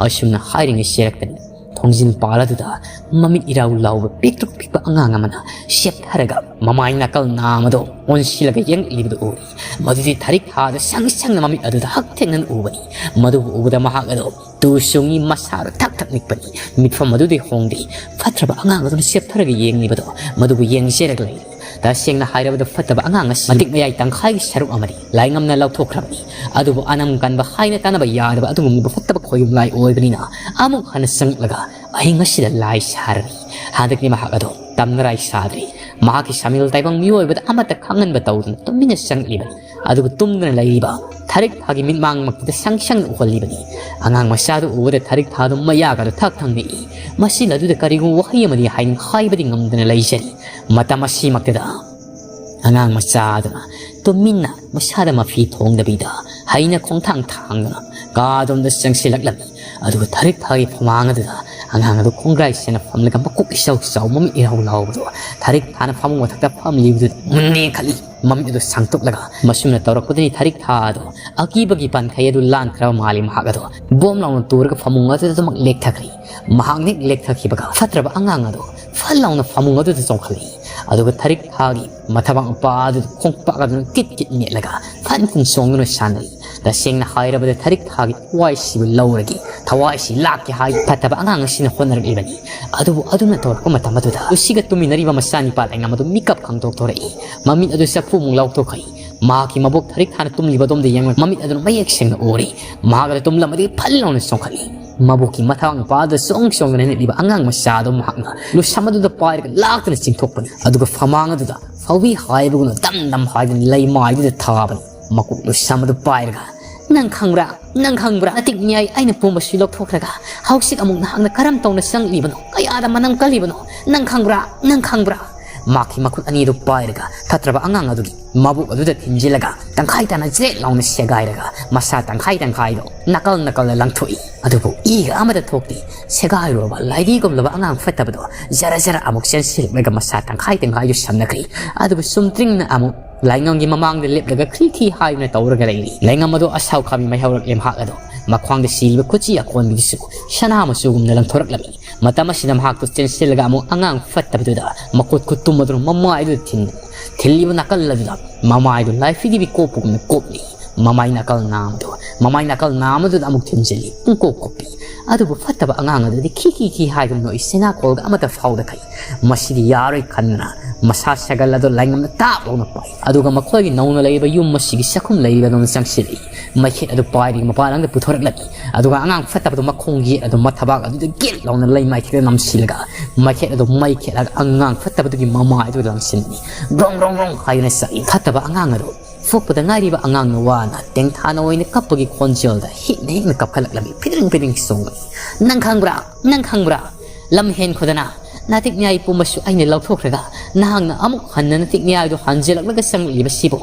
ꯑꯁꯨꯝꯅ ꯍꯥꯏꯔꯤꯉꯩ ꯆꯦꯔꯛꯇꯅꯤ ꯊꯣꯡꯖꯤꯟ ꯄꯥꯜ ꯑꯗꯨꯗ ꯃꯃꯤꯠ ꯏꯔꯥꯎ ꯂꯥꯎꯕ ꯄꯤꯛꯇ꯭ꯔꯨ ꯄꯤꯛꯄ ꯑꯉꯥꯡ ꯑꯃꯅ ꯆꯦꯞꯊꯔꯒ ꯃꯃꯥꯏ ꯅꯥꯀꯜ ꯅꯥꯝ ꯑꯗꯨ ꯑꯣꯟꯁꯤꯜꯂꯒ ꯌꯦꯡꯂꯤꯕꯗꯨ ꯎꯔꯤ꯫ ꯃꯗꯨꯗꯤ ꯊꯥꯔꯤꯛ ꯊꯥꯗ ꯁꯪ ꯁꯪꯅ ꯃꯃꯤꯠ ꯑꯗꯨꯗ ꯍꯛꯊꯦꯡꯅꯅ ꯎꯕꯅꯤ꯫ ꯃꯗꯨꯕꯨ ꯎꯕꯗ ꯃꯍꯥꯛ ꯑꯗꯨ ꯇꯨ ꯆꯨꯡꯉꯤ, ꯃꯁꯥꯗ ꯊꯛ ꯊꯛ ꯅꯤꯛꯄꯅꯤ꯫ ꯃꯤꯠꯐꯝ ꯑꯗꯨꯗꯤ ꯍꯣꯡꯗꯦ꯫ ꯐꯠꯇ꯭ꯔꯕ ꯑꯉꯥꯡ ꯑꯗꯨꯅ ꯆꯦꯞꯊꯔꯒ ꯌꯦꯡꯂꯤꯕꯗꯣ ꯃꯗꯨꯕꯨ ꯌꯦꯡꯖꯔꯒ ꯂꯩꯔꯤ꯫ ꯇꯁꯦꯡꯅ ꯍꯥꯏꯔꯕꯗ ꯐꯠꯇꯕ ꯑꯉꯥꯡ ꯑꯁꯤ ꯃꯇꯤꯛ ꯃꯌꯥꯏ ꯇꯪꯈꯥꯏꯒꯤ ꯁꯔꯨꯛ ꯑꯃꯗꯤ ꯂꯥꯏꯉꯝꯅ ꯂꯧꯊꯣꯛꯈ꯭ꯔꯕꯅꯤ꯫ ꯑꯗꯨꯕꯨ ꯑꯅꯝ ꯀꯟꯕ ꯍꯥꯏꯅ ꯇꯥꯟꯅꯕ ꯌꯥꯗꯕ ꯑꯗꯨꯒꯨꯝꯂꯕ ꯐꯠꯇꯕ ꯈꯣꯌꯨꯝ ꯂꯥꯏ ꯑꯣꯏꯕꯅꯤꯅ ꯑꯃꯨꯛ ꯍꯟꯅ ꯆꯪꯂꯛꯂꯒ ꯑꯍꯤꯡ ꯑꯁꯤꯗ ꯂꯥꯏ ꯁꯥꯔꯅꯤ꯫ ꯍꯟꯗꯛꯇꯤ ꯃꯍꯥꯛ ꯑꯗꯣ ꯇꯝꯅꯔꯥꯏ ꯁꯥꯗ꯭ꯔꯤ꯫ ꯃꯍꯥꯛꯀꯤ ꯁꯥꯃꯤꯜ ꯇꯥꯏꯕꯪ ꯃꯤꯑꯣꯏꯕꯗ ꯑꯃꯠꯇ ꯈꯪꯍꯟꯕ ꯇꯧꯗꯅ ꯇꯨꯃꯤꯟꯅ ꯆꯪꯂꯛꯂꯤꯕꯅꯤ꯫ ꯑꯗꯨꯒ ꯇꯨꯝꯗꯨꯅ ꯂꯩꯔꯤꯕ ꯊꯥꯔꯤꯛ ꯊꯥꯒꯤ ꯃꯤꯠꯃꯥꯡꯃꯛꯇꯨꯗ ꯁꯪ ꯁꯪꯅ ꯎꯍꯜꯂꯤꯕꯅꯤ꯫ ꯑꯉꯥꯡ ꯃꯆꯥꯗꯨ ꯎꯕꯗ ꯊꯥꯔꯤꯛ ꯊꯥꯗꯨ ꯃꯌꯥꯒꯗꯨ ꯊꯛ ꯊꯛ ꯅꯤꯛꯏ꯫ ꯃꯁꯤ ꯂꯗꯨꯗ ꯀꯔꯤꯒꯨꯝꯕ ꯋꯥꯍꯩ ꯑꯃꯗꯤ ꯍꯥꯏꯅꯤꯡ ꯍꯥꯏꯕꯗꯤ ꯉꯝꯗꯅ ꯂꯩꯖꯔꯤ꯫ ꯃꯇꯝ ꯑꯁꯤꯃꯛꯇꯗ ꯑꯉꯥꯡ ꯃꯆꯥꯗꯨꯅ ꯇꯨꯃꯤꯟꯅ ꯃꯁꯥꯗ ꯃꯐꯤ ꯊꯣꯡꯗꯕꯤꯗ ꯍꯩꯅ ꯈꯣꯡꯊꯥꯡ ꯊꯥꯡꯗꯨꯅ ꯀꯥꯗꯣꯝꯗ ꯆꯪꯁꯤꯜꯂꯛꯂꯝꯃꯤ꯫ ꯑꯗꯨꯒ ꯊꯥꯔꯤꯛ ꯊꯥꯒꯤ ꯐꯃꯥꯡ ꯑꯗꯨꯗ ꯑꯉꯥꯡ ꯑꯗꯨ ꯈꯣꯡꯒ꯭ꯔꯥꯏ ꯁꯦꯟꯅ ꯐꯝꯂꯒ ꯃꯀꯣꯛ ꯏꯆꯧ ꯆꯥꯎ ꯃꯃꯤꯠ ꯏꯔꯥꯎ ꯂꯥꯎꯕꯗꯨ ꯊꯥꯔꯤꯛ ꯊꯥꯅ ꯐꯃꯨꯡ ꯃꯊꯛꯇ ꯐꯝꯂꯤꯕꯗꯨꯗ ꯃꯨꯟꯅ ꯌꯦꯡꯈꯠꯂꯤ꯫ ꯃꯃꯤꯠ ꯑꯗꯨ ꯁꯥꯡꯇꯣꯛꯂꯒ ꯃꯁꯨꯝꯅ ꯇꯧꯔꯛꯄꯗꯅꯤ ꯊꯔꯤꯛ ꯊꯥ ꯑꯗꯣ ꯑꯀꯤꯕꯒꯤ ꯄꯥꯟꯈꯩ ꯑꯗꯨ ꯂꯥꯟꯈ꯭ꯔꯕ ꯃꯥꯜꯂꯤ꯫ ꯃꯍꯥꯛ ꯑꯗꯣ ꯕꯣꯝ ꯂꯥꯎꯅ ꯇꯨꯔꯒ ꯐꯃꯨꯡ ꯑꯗꯨꯗꯃꯛ ꯂꯦꯛꯊꯈ꯭ꯔꯦ꯫ ꯃꯍꯥꯛ ꯍꯦꯛ ꯂꯦꯛꯊꯈꯤꯕꯒ ꯐꯠꯇ꯭ꯔꯕ ꯑꯉꯥꯡ ꯑꯗꯣ ꯐꯠ ꯂꯥꯎꯅ ꯐꯃꯨꯡ ꯑꯗꯨꯗ ꯆꯣꯡꯈꯠꯂꯛꯏ꯫ ꯑꯗꯨꯒ ꯊꯔꯤꯛ ꯊꯥꯒꯤ ꯃꯊꯕꯥꯛ ꯃꯄꯥ ꯑꯗꯨꯗ ꯈꯣꯡꯄꯥꯛ ꯑꯗꯨꯅ ꯀꯤꯠ ꯀꯤꯠ ꯅꯦꯠꯂꯒ ꯐꯟ ꯐꯨꯟ ꯆꯣꯡꯗꯨꯅ ꯁꯥꯟꯅꯔꯤ꯫ ꯇꯁꯦꯡꯅ ꯍꯥꯏꯔꯕꯗ ꯊꯔꯤꯛ ꯊꯥꯒꯤ ꯊꯋꯥꯏꯁꯤꯕꯨ ꯂꯧꯔꯒꯦ, ꯊꯋꯥꯏꯁꯤ ꯂꯥꯛꯀꯦ ꯍꯥꯏ ꯐꯠꯇꯕ ꯑꯉꯥꯡ ꯑꯁꯤꯅ ꯍꯣꯠꯅꯔꯛꯂꯤꯕꯅꯤ꯫ ꯑꯗꯨꯕꯨ ꯑꯗꯨꯅ ꯇꯧꯔꯛꯄ ꯃꯇꯝ ꯑꯗꯨꯗ ꯂꯨꯁꯤꯒ ꯇꯨꯃꯤꯟꯅꯔꯤꯕ ꯃꯆꯥꯅꯤꯄꯥ ꯂꯩꯉꯝ ꯑꯗꯨ ꯃꯤꯀꯞ ꯈꯪꯗꯣꯛꯊꯣꯔꯛꯏ꯫ ꯃꯃꯤꯠ ꯑꯗꯨ ꯆꯐꯨꯃꯨꯛ ꯂꯥꯎꯊꯣꯛꯈ꯭ꯔꯦ꯫ ꯃꯍꯥꯛꯀꯤ ꯃꯕꯣꯛ ꯊꯔꯤꯛ ꯊꯥꯅ ꯇꯨꯝꯂꯤꯕ ꯑꯗꯣꯝꯗ ꯌꯦꯡꯂꯒ ꯃꯃꯤꯠ ꯑꯗꯨꯅ ꯃꯌꯦꯛ ꯁꯦꯡꯅ ꯎꯔꯦ꯫ ꯃꯍꯥꯛ ꯑꯗꯨ ꯇꯨꯝꯂꯝꯕꯗꯒꯤ ꯐꯜ ꯂꯥꯎꯅ ꯆꯣꯡꯈꯠꯂꯤ꯫ ꯃꯕꯣꯛꯀꯤ ꯃꯊꯕꯥꯛ ꯃꯄꯥꯗ ꯆꯣꯡ ꯆꯣꯡꯗꯨꯅ ꯅꯤꯛꯂꯤꯕ ꯑꯉꯥꯡ ꯃꯆꯥ ꯑꯗꯨ ꯃꯍꯥꯛꯅ ꯂꯨꯁꯝ ꯑꯗꯨꯗ ꯄꯥꯏꯔꯒ ꯂꯥꯛꯇꯨꯅ ꯆꯤꯡꯊꯣꯛꯄꯅꯤ꯫ ꯑꯗꯨꯒ ꯐꯃꯥꯡ ꯑꯗꯨꯗ ꯐꯧꯕꯤ ꯍꯥꯏꯕꯒꯨꯝꯅ ꯗꯝ ꯗꯝ ꯍꯥꯏꯗꯨꯅ ꯂꯩꯃꯥꯏꯗꯨꯗ ꯊꯥꯕꯅꯤ꯫ ꯃꯀꯣꯛ ꯂꯨꯁꯝ ꯑꯗꯨ ꯄꯥꯏꯔꯒ, "ꯅꯪ ꯈꯪꯕ꯭ꯔꯥ? ꯅꯪ ꯈꯪꯕ꯭ꯔꯥ? ꯅꯇꯤꯛ ꯅꯤꯌꯥꯏ ꯑꯩꯅ ꯄꯨꯝꯕꯁꯨ ꯂꯧꯊꯣꯛꯈ꯭ꯔꯒ ꯍꯧꯖꯤꯛ ꯑꯃꯨꯛ ꯅꯍꯥꯛꯅ ꯀꯔꯝ ꯇꯧꯅ ꯆꯪꯂꯤꯕꯅꯣ? ꯀꯌꯥꯗ ꯃꯅꯝ ꯀꯜꯂꯤꯕꯅꯣ? ꯅꯪ ꯈꯪꯕ꯭ꯔꯥ? ꯅꯪ ꯈꯪꯕ꯭ꯔꯥ?" ꯃꯍꯥꯛꯀꯤ ꯃꯈꯨꯠ ꯑꯅꯤꯗꯨ ꯄꯥꯏꯔꯒ ꯐꯠꯇ꯭ꯔꯕ ꯑꯉꯥꯡ ꯑꯗꯨꯒꯤ ꯃꯕꯨꯛ ꯑꯗꯨꯗ ꯊꯤꯟꯖꯤꯜꯂꯒ ꯇꯪꯈꯥꯏ ꯇꯥꯅ ꯖ꯭ꯔꯦꯠ ꯂꯥꯎꯅ ꯁꯦꯒꯥꯏꯔꯒ ꯃꯁꯥ ꯇꯪꯈꯥꯏ ꯇꯪꯈꯥꯏꯗꯣ ꯅꯥꯀꯜ ꯅꯥꯀꯜꯗ ꯂꯪꯊꯣꯛꯏ꯫ ꯑꯗꯨꯕꯨ ꯏꯒ ꯑꯃꯠꯇ ꯊꯣꯛꯇꯦ꯫ ꯁꯦꯒꯥꯏꯔꯨꯔꯕ ꯂꯥꯏꯙꯤꯒꯨꯝꯂꯕ ꯑꯉꯥꯡ ꯐꯠꯇꯕꯗꯣ ꯖꯔ ꯖꯔ ꯑꯃꯨꯛ ꯆꯦꯟꯁꯤꯜꯂꯛꯂꯒ ꯃꯁꯥ ꯇꯪꯈꯥꯏ ꯇꯪꯈꯥꯏꯗꯨ ꯁꯝꯅꯈ꯭ꯔꯦ꯫ ꯑꯗꯨꯕꯨ ꯁꯨꯝꯇ꯭ꯔꯤꯡꯅ ꯑꯃꯨꯛ ꯂꯩꯉꯝꯒꯤ ꯃꯃꯥꯡꯗ ꯂꯦꯞꯂꯒ ꯈ꯭ꯔꯤ ꯈ꯭ꯔꯤ ꯍꯥꯏꯗꯨꯅ ꯇꯧꯔꯒ ꯂꯩꯔꯤ꯫ ꯂꯩꯉꯝ ꯑꯗꯣ ꯑꯁꯥꯎ ꯈꯥꯕꯤ ꯃꯩꯍꯧꯔꯛꯂꯦ꯫ ꯃꯍꯥꯛ ꯑꯗꯣ ꯃꯈ꯭ꯋꯥꯡꯗ ꯁꯤꯔꯤꯕ ꯈꯨꯠꯆꯤ ꯑꯀꯣꯟꯕꯤꯗꯨꯁꯨ ꯁꯅꯥ ꯃꯆꯨꯒꯨꯝꯅ ꯂꯪꯊꯣꯔꯛꯂꯝꯃꯤ꯫ ꯃꯇꯝ ꯑꯁꯤꯗ ꯃꯍꯥꯛꯇꯨ ꯆꯦꯟꯁꯤꯜꯂꯒ ꯑꯃꯨꯛ ꯑꯉꯥꯡ ꯐꯠꯇꯕꯗꯨꯗ ꯃꯈꯨꯠ ꯈꯨꯠꯇꯨꯝ ꯑꯗꯨꯅ ꯃꯃꯥꯏꯗꯨꯗ ꯊꯤꯟ-, ꯊꯤꯜꯂꯤꯕ ꯅꯥꯀꯜ ꯑꯗꯨꯗ ꯃꯃꯥꯏꯗꯨ ꯂꯥꯏꯐꯤꯗꯤꯕꯤ ꯀꯣꯞꯄꯒꯨꯝꯅ ꯀꯣꯞꯂꯤ꯫ ꯃꯃꯥꯏ ꯅꯥꯀꯜ ꯅꯥꯝꯗꯨ, ꯃꯃꯥꯏ ꯅꯥꯀꯜ ꯅꯥꯝ ꯑꯗꯨꯗ ꯑꯃꯨꯛ ꯊꯤꯟꯖꯤꯜꯂꯤ꯫ ꯄꯨꯡꯀꯣꯞ ꯀꯣꯞꯄꯤ꯫ ꯑꯗꯨꯕꯨ ꯐꯠꯇꯕ ꯑꯉꯥꯡ ꯑꯗꯨꯗꯤ ꯈꯤ ꯈꯤ ꯈꯤ ꯍꯥꯏꯗꯨꯅ ꯅꯣꯛꯏ꯫ ꯁꯦꯅꯥꯀꯣꯜꯒ ꯑꯃꯠꯇ ꯐꯥꯎꯗꯈꯩ꯫ ꯃꯁꯤꯗꯤ ꯌꯥꯔꯣꯏ ꯈꯟꯗꯨꯅ ꯃꯁꯥ ꯁꯦꯒꯜ ꯑꯗꯨ ꯂꯩꯉꯝꯅ ꯇꯥꯞ ꯂꯥꯎꯅ ꯄꯥꯏ꯫ ꯑꯗꯨꯒ ꯃꯈꯣꯏꯒꯤ ꯅꯧꯅ ꯂꯩꯔꯤꯕ ꯌꯨꯝ ꯑꯁꯤꯒꯤ ꯆꯥꯛꯈꯨꯝ ꯂꯩꯔꯤꯕ ꯑꯗꯣꯝꯗ ꯆꯪꯁꯤꯜꯂꯛꯏ꯫ ꯃꯩꯈꯦꯠ ꯑꯗꯨ ꯄꯥꯏꯔꯒ ꯃꯄꯥꯟ ꯂꯝꯗ ꯄꯨꯊꯣꯔꯛꯂꯝꯃꯤ꯫ ꯑꯗꯨꯒ ꯑꯉꯥꯡ ꯐꯠꯇꯕꯗꯨ ꯃꯈꯣꯡ ꯌꯦꯠ ꯑꯗꯨ ꯃꯊꯕꯥꯛ ꯑꯗꯨꯗ ꯒꯤꯠ ꯂꯥꯎꯅ ꯂꯩꯃꯥꯏ ꯊꯦꯛꯇ ꯅꯝꯁꯤꯜꯂꯒ ꯃꯩꯈꯦꯠ ꯑꯗꯨ ꯃꯩ ꯈꯦꯠꯂꯒ ꯑꯉꯥꯡ ꯐꯠꯇꯕꯗꯨꯒꯤ ꯃꯃꯥꯏ ꯑꯗꯨꯗ ꯂꯪꯁꯤꯟꯕꯅꯤ꯫ ꯒ꯭ꯔꯣꯡ ꯒ꯭ꯔꯣꯡ ꯒ꯭ꯔꯣꯡ ꯍꯥꯏꯗꯨꯅ ꯆꯥꯛꯏ꯫ ꯐꯠꯇꯕ ꯑꯉꯥꯡ ꯑꯗꯨ ꯄꯣꯛꯄꯗ ꯉꯥꯏꯔꯤꯕ ꯑꯉꯥꯡꯅ ꯋꯥꯅ ꯇꯦꯡꯊꯥꯅ ꯑꯣꯏꯅ ꯀꯞꯄꯒꯤ ꯈꯣꯟꯖꯦꯜꯗ ꯍꯤꯛꯅ ꯍꯤꯛꯅ ꯀꯞꯈꯠꯂꯛꯂꯝꯃꯤ꯫ ꯐꯤꯗ꯭ꯔꯤꯡ ꯐꯤꯗ꯭ꯔꯤꯡ ꯆꯣꯡꯂꯛꯏ꯫ "ꯅꯪ ꯈꯪꯕ꯭ꯔꯥ? ꯅꯪ ꯈꯪꯕ꯭ꯔꯥ? ꯂꯝ ꯍꯦꯟꯈꯣꯗꯅ ꯅꯥꯇꯤꯛ ꯅꯤꯌꯥꯏ ꯄꯨꯝꯕꯁꯨ ꯑꯩꯅ ꯂꯧꯊꯣꯛꯈ꯭ꯔꯒ ꯅꯍꯥꯛꯅ ꯑꯃꯨꯛ ꯍꯟꯅ ꯅꯥꯇꯤꯛ ꯅꯤꯌꯥꯏꯗꯨ ꯍꯟꯖꯤꯜꯂꯛꯂꯒ ꯆꯪꯂꯛꯂꯤꯕꯁꯤꯕꯨ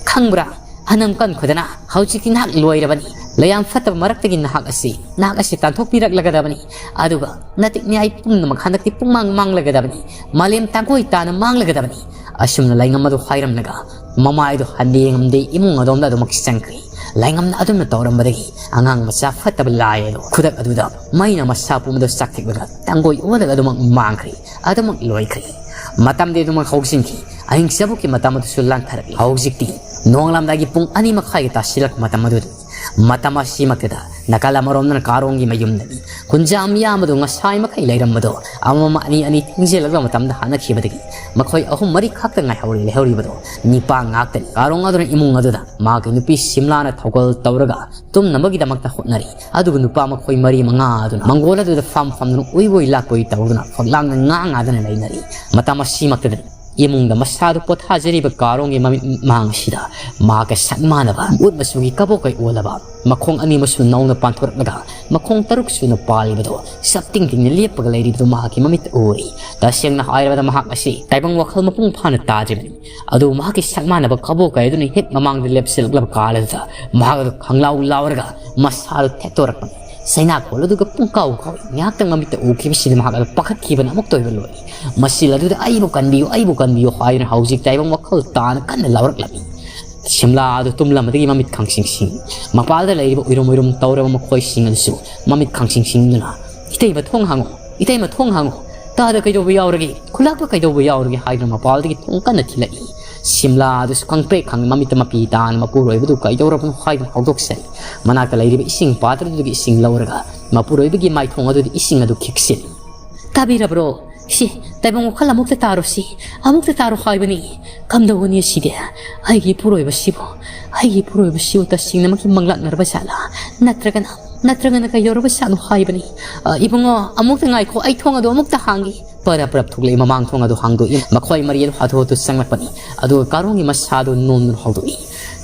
ꯈꯪꯕ꯭ꯔꯥ? ꯑꯅꯝ ꯀꯟꯈꯣꯗꯅ ꯍꯧꯖꯤꯛꯇꯤ ꯅꯍꯥꯛ ꯂꯣꯏꯔꯕꯅꯤ꯫ ꯂꯩꯌꯥꯝ ꯐꯠꯇꯕ ꯃꯔꯛꯇꯒꯤ ꯅꯍꯥꯛ ꯑꯁꯤ, ꯅꯍꯥꯛ ꯑꯁꯤ ꯇꯥꯟꯊꯣꯛꯄꯤꯔꯛꯂꯒꯗꯕꯅꯤ꯫ ꯑꯗꯨꯒ ꯅꯇꯤꯛ ꯅꯤꯌꯥꯏ ꯄꯨꯝꯅꯃꯛ ꯍꯟꯗꯛꯇꯤ ꯄꯨꯡꯃꯥꯡ ꯃꯥꯡꯂꯒꯗꯕꯅꯤ꯫ ꯃꯥꯂꯦꯝ ꯇꯥꯡꯒꯣꯏ ꯇꯥꯅ ꯃꯥꯡꯂꯒꯗꯕꯅꯤ꯫ ꯑꯁꯨꯝꯅ ꯂꯩꯉꯝ ꯑꯗꯨ ꯍꯥꯏꯔꯝꯂꯒ ꯃꯃꯥꯏꯗꯨ ꯍꯟꯗꯦ ꯌꯦꯡꯉꯝꯗꯦ ꯏꯃꯨꯡ ꯑꯗꯣꯝꯗ ꯑꯗꯨꯃꯛ ꯆꯪꯈ꯭ꯔꯦ꯫ ꯂꯩꯉꯝꯅ ꯑꯗꯨꯝꯅ ꯇꯧꯔꯝꯕꯗꯒꯤ ꯑꯉꯥꯡ ꯃꯆꯥ ꯐꯠꯇꯕ ꯂꯥꯏ ꯑꯗꯨ ꯈꯨꯗꯛ ꯑꯗꯨꯗ ꯃꯩꯅ ꯃꯁꯥ ꯄꯨꯝꯕꯗꯨ ꯆꯥꯛꯊꯦꯛꯂꯒ ꯇꯥꯡꯒꯣꯏ ꯑꯣꯜꯂꯒ ꯑꯗꯨꯃꯛ ꯃꯥꯡꯈ꯭ꯔꯦ꯫ ꯑꯗꯨꯃꯛ ꯂꯣꯏꯈ꯭ꯔꯦ꯫ ꯃꯇꯝꯗꯤ ꯑꯗꯨꯃꯛ ꯍꯧꯖꯤꯟꯈꯤ꯫ ꯑꯍꯤꯡ ꯆꯕꯨꯛꯀꯤ ꯃꯇꯝ ꯑꯗꯨꯁꯨ ꯂꯥꯟꯊꯔꯛꯂꯤ꯫ ꯍꯧꯖꯤꯛꯇꯤ ꯅꯣꯡꯉꯥꯜꯂꯝꯗꯥꯏꯒꯤ ꯄꯨꯡ ꯑꯅꯤ ꯃꯈꯥꯏꯒ ꯇꯥꯁꯤꯜꯂꯛꯄ ꯃꯇꯝ ꯑꯗꯨꯗꯅꯤ꯫ ꯃꯇꯝ ꯑꯁꯤꯃꯛꯇꯗ ꯅꯥꯀꯜ ꯑꯃꯔꯣꯝꯗꯅ ꯀꯥꯔꯣꯡꯒꯤ ꯃꯌꯨꯝꯗꯅꯤ꯫ ꯀꯨꯟꯖꯥ ꯃꯤꯌꯥꯝ ꯑꯗꯨ ꯉꯁꯥꯏ ꯃꯈꯩ ꯂꯩꯔꯝꯕꯗꯣ ꯑꯃꯃꯝ ꯑꯅꯤ ꯑꯅꯤ ꯊꯦꯡꯖꯤꯜꯂꯛꯄ ꯃꯇꯝꯗ ꯍꯥꯠꯅꯈꯤꯕꯗꯒꯤ ꯃꯈꯣꯏ ꯑꯍꯨꯝ ꯃꯔꯤ ꯈꯛꯇ ꯉꯥꯏꯍꯧꯔꯤ꯫ ꯂꯩꯍꯧꯔꯤꯕꯗꯣ ꯅꯤꯄꯥ ꯉꯥꯛꯇꯅꯤ꯫ ꯀꯥꯔꯣꯡ ꯑꯗꯨꯅ ꯏꯃꯨꯡ ꯑꯗꯨꯗ ꯃꯍꯥꯛꯀꯤ ꯅꯨꯄꯤ ꯁꯤꯝꯂꯥꯅ ꯊꯧꯒꯜ ꯇꯧꯔꯒ ꯇꯨꯝꯅꯕꯒꯤꯗꯃꯛꯇ ꯍꯣꯠꯅꯔꯤ꯫ ꯑꯗꯨꯒ ꯅꯨꯄꯥ ꯃꯈꯣꯏ ꯃꯔꯤ ꯃꯉꯥ ꯑꯗꯨꯅ ꯃꯪꯒꯣꯜ ꯑꯗꯨꯗ ꯐꯝ ꯐꯝꯗꯨꯅ ꯎꯏꯕꯣꯏ ꯂꯥꯛꯄꯣꯏ ꯇꯧꯗꯨꯅ ꯐꯛꯂꯥꯡꯗ ꯉꯥ ꯉꯥꯗꯨꯅ ꯂꯩꯅꯔꯤ꯫ ꯃꯇꯝ ꯑꯁꯤꯃꯛꯇꯗ ꯏꯃꯨꯡꯗ ꯃꯁꯥꯗꯨ ꯄꯣꯊꯥꯖꯔꯤꯕ ꯀꯥꯔꯣꯡꯒꯤ ꯃꯃꯤꯠ ꯃꯥꯡ ꯑꯁꯤꯗ ꯃꯍꯥꯛꯀ ꯁꯛ ꯃꯥꯟꯅꯕ ꯎꯠ ꯃꯆꯨꯒꯤ ꯀꯕꯣꯛ ꯀꯩ ꯑꯣꯜꯂꯕ, ꯃꯈꯣꯡ ꯑꯅꯤꯃꯁꯨ ꯅꯧꯅ ꯄꯥꯟꯊꯣꯔꯛꯂꯒ ꯃꯈꯣꯡ ꯇꯔꯨꯛ ꯁꯨꯅ ꯄꯥꯜꯂꯤꯕꯗꯨ ꯆꯞ ꯇꯤꯡ ꯇꯤꯡꯅ ꯂꯦꯞꯄꯒ ꯂꯩꯔꯤꯕꯗꯨ ꯃꯍꯥꯛꯀꯤ ꯃꯃꯤꯠꯇ ꯎꯔꯤ꯫ ꯇꯁꯦꯡꯅ ꯍꯥꯏꯔꯕꯗ ꯃꯍꯥꯛ ꯑꯁꯤ ꯇꯥꯏꯕꯪ ꯋꯥꯈꯜ ꯃꯄꯨꯡ ꯐꯥꯅ ꯇꯥꯗ꯭ꯔꯤꯕꯅꯤ꯫ ꯑꯗꯨꯕꯨ ꯃꯍꯥꯛꯀꯤ ꯁꯛ ꯃꯥꯟꯅꯕ ꯀꯕꯣꯛ ꯀꯩ ꯑꯗꯨꯅ ꯍꯦꯛ ꯃꯃꯥꯡꯗ ꯂꯦꯞꯁꯤꯜꯂꯛꯂꯕ ꯀꯥꯟ ꯑꯗꯨꯗ ꯃꯍꯥꯛ ꯑꯗꯨ ꯈꯪꯂꯥꯎ ꯂꯥꯎꯔꯒ ꯃꯁꯥꯗꯨ ꯊꯦꯠꯇꯣꯔꯛꯄꯅꯤ꯫ ꯆꯩꯅꯥꯀꯣꯜ ꯑꯗꯨꯒ ꯄꯨꯡꯀꯥꯎ ꯀꯥꯎꯏ꯫ ꯉꯥꯏꯍꯥꯛꯇꯪ ꯃꯃꯤꯠꯇ ꯎꯈꯤꯕꯁꯤꯗ ꯃꯍꯥꯛ ꯑꯗꯨ ꯄꯥꯈꯠꯈꯤꯕꯅ ꯑꯃꯨꯛꯇ ꯑꯣꯏꯕ ꯂꯣꯏ꯫ ꯃꯁꯤꯜ ꯑꯗꯨꯗ "ꯑꯩꯕꯨ ꯀꯟꯕꯤꯌꯨ, ꯑꯩꯕꯨ ꯀꯟꯕꯤꯌꯨ" ꯍꯥꯏꯗꯨꯅ ꯍꯧꯖꯤꯛ ꯇꯥꯏꯕꯪ ꯋꯥꯈꯜ ꯇꯥꯅ ꯀꯟꯅ ꯂꯥꯎꯔꯛꯂꯝꯃꯤ꯫ ꯁꯤꯝꯂꯥ ꯑꯗꯨ ꯇꯨꯝꯂꯝꯕꯗꯒꯤ ꯃꯃꯤꯠ ꯈꯪꯁꯤꯡ ꯁꯤꯡ꯫ ꯃꯄꯥꯜꯗ ꯂꯩꯔꯤꯕ ꯎꯏꯔꯨꯝ ꯎꯏꯔꯨꯝ ꯇꯧꯔꯕ ꯃꯈꯣꯏꯁꯤꯡ ꯑꯗꯨꯁꯨ ꯃꯃꯤꯠ ꯈꯪꯁꯤꯡ ꯁꯤꯡꯗꯨꯅ, "ꯏꯇꯩꯃ, ꯊꯣꯡ ꯍꯥꯡꯉꯣ, ꯏꯇꯩꯃ, ꯊꯣꯡ ꯍꯥꯡꯉꯣ, ꯇꯥꯗ ꯀꯩꯗꯧꯕ ꯌꯥꯎꯔꯒꯦ, ꯈꯨꯂꯥꯛꯄ ꯀꯩꯗꯧꯕ ꯌꯥꯎꯔꯒꯦ?" ꯍꯥꯏꯗꯨꯅ ꯃꯄꯥꯜꯗꯒꯤ ꯊꯣꯡ ꯀꯟꯅ ꯊꯤꯜꯂꯛꯏ꯫ ꯁꯤꯝꯂꯥ ꯑꯗꯨꯁꯨ ꯈꯪꯄ꯭ꯔꯦꯛ ꯈꯪꯏ꯫ ꯃꯃꯤꯠꯇ ꯃꯄꯤ ꯇꯥꯅ ꯃꯄꯨꯔꯣꯏꯕꯗꯨ ꯀꯩꯗꯧꯔꯕꯅꯣ ꯍꯥꯏꯗꯨꯅ ꯍꯧꯗꯣꯛꯆꯔꯤ꯫ ꯃꯅꯥꯛꯇ ꯂꯩꯔꯤꯕ ꯏꯁꯤꯡ ꯄꯥꯇ꯭ꯔꯗꯨꯗꯒꯤ ꯏꯁꯤꯡ ꯂꯧꯔꯒ ꯃꯄꯨꯔꯣꯏꯕꯒꯤ ꯃꯥꯏꯊꯣꯡ ꯑꯗꯨꯗ ꯏꯁꯤꯡ ꯑꯗꯨ ꯈꯤꯛꯆꯤꯜꯂꯤ꯫ "ꯇꯥꯕꯤꯔꯕ꯭ꯔꯣ? ꯁꯤ ꯇꯥꯏꯕꯪ ꯋꯥꯈꯜ ꯑꯃꯨꯛꯇ ꯇꯥꯔꯣ, ꯁꯤ ꯑꯃꯨꯛꯇ ꯇꯥꯔꯣ ꯍꯥꯏꯕꯅꯤ꯫ ꯀꯝꯗꯧꯒꯅꯤ ꯁꯤꯗꯤ? ꯑꯩꯒꯤ ꯏꯄꯨꯔꯣꯏꯕꯁꯤꯕꯨ, ꯑꯩꯒꯤ ꯏꯄꯨꯔꯣꯏꯕꯁꯤꯕꯨ ꯇꯁꯦꯡꯅꯃꯛꯀꯤ ꯃꯪꯂꯥꯛꯅꯔꯕ ꯖꯥꯠꯂꯥ? ꯅꯠꯇ꯭ꯔꯒꯅ, ꯅꯠꯇ꯭ꯔꯒꯅ ꯀꯩꯗꯧꯔꯕ ꯖꯥꯠꯅꯣ ꯍꯥꯏꯕꯅꯤ?" "ꯑ, ꯏꯕꯨꯡꯉꯣ, ꯑꯃꯨꯛꯇ ꯉꯥꯏꯈꯣ, ꯑꯩ ꯊꯣꯡ ꯑꯗꯨ ꯑꯃꯨꯛꯇ ꯍꯥꯡꯒꯦ꯫" ꯄꯔꯞ ꯄꯔꯞ ꯊꯣꯛꯂꯛꯏ꯫ ꯃꯃꯥꯡ ꯊꯣꯡ ꯑꯗꯨ ꯍꯥꯡꯗꯣꯛꯏ꯫ ꯃꯈꯣꯏ ꯃꯔꯤ ꯑꯗꯨ ꯍꯥꯊꯨ ꯍꯥꯊꯨ ꯆꯪꯂꯛꯄꯅꯤ꯫ ꯑꯗꯨꯒ ꯀꯥꯔꯣꯡꯒꯤ ꯃꯁꯥꯗꯨ ꯅꯣꯝꯗꯨꯅ ꯍꯧꯗꯣꯛꯏ꯫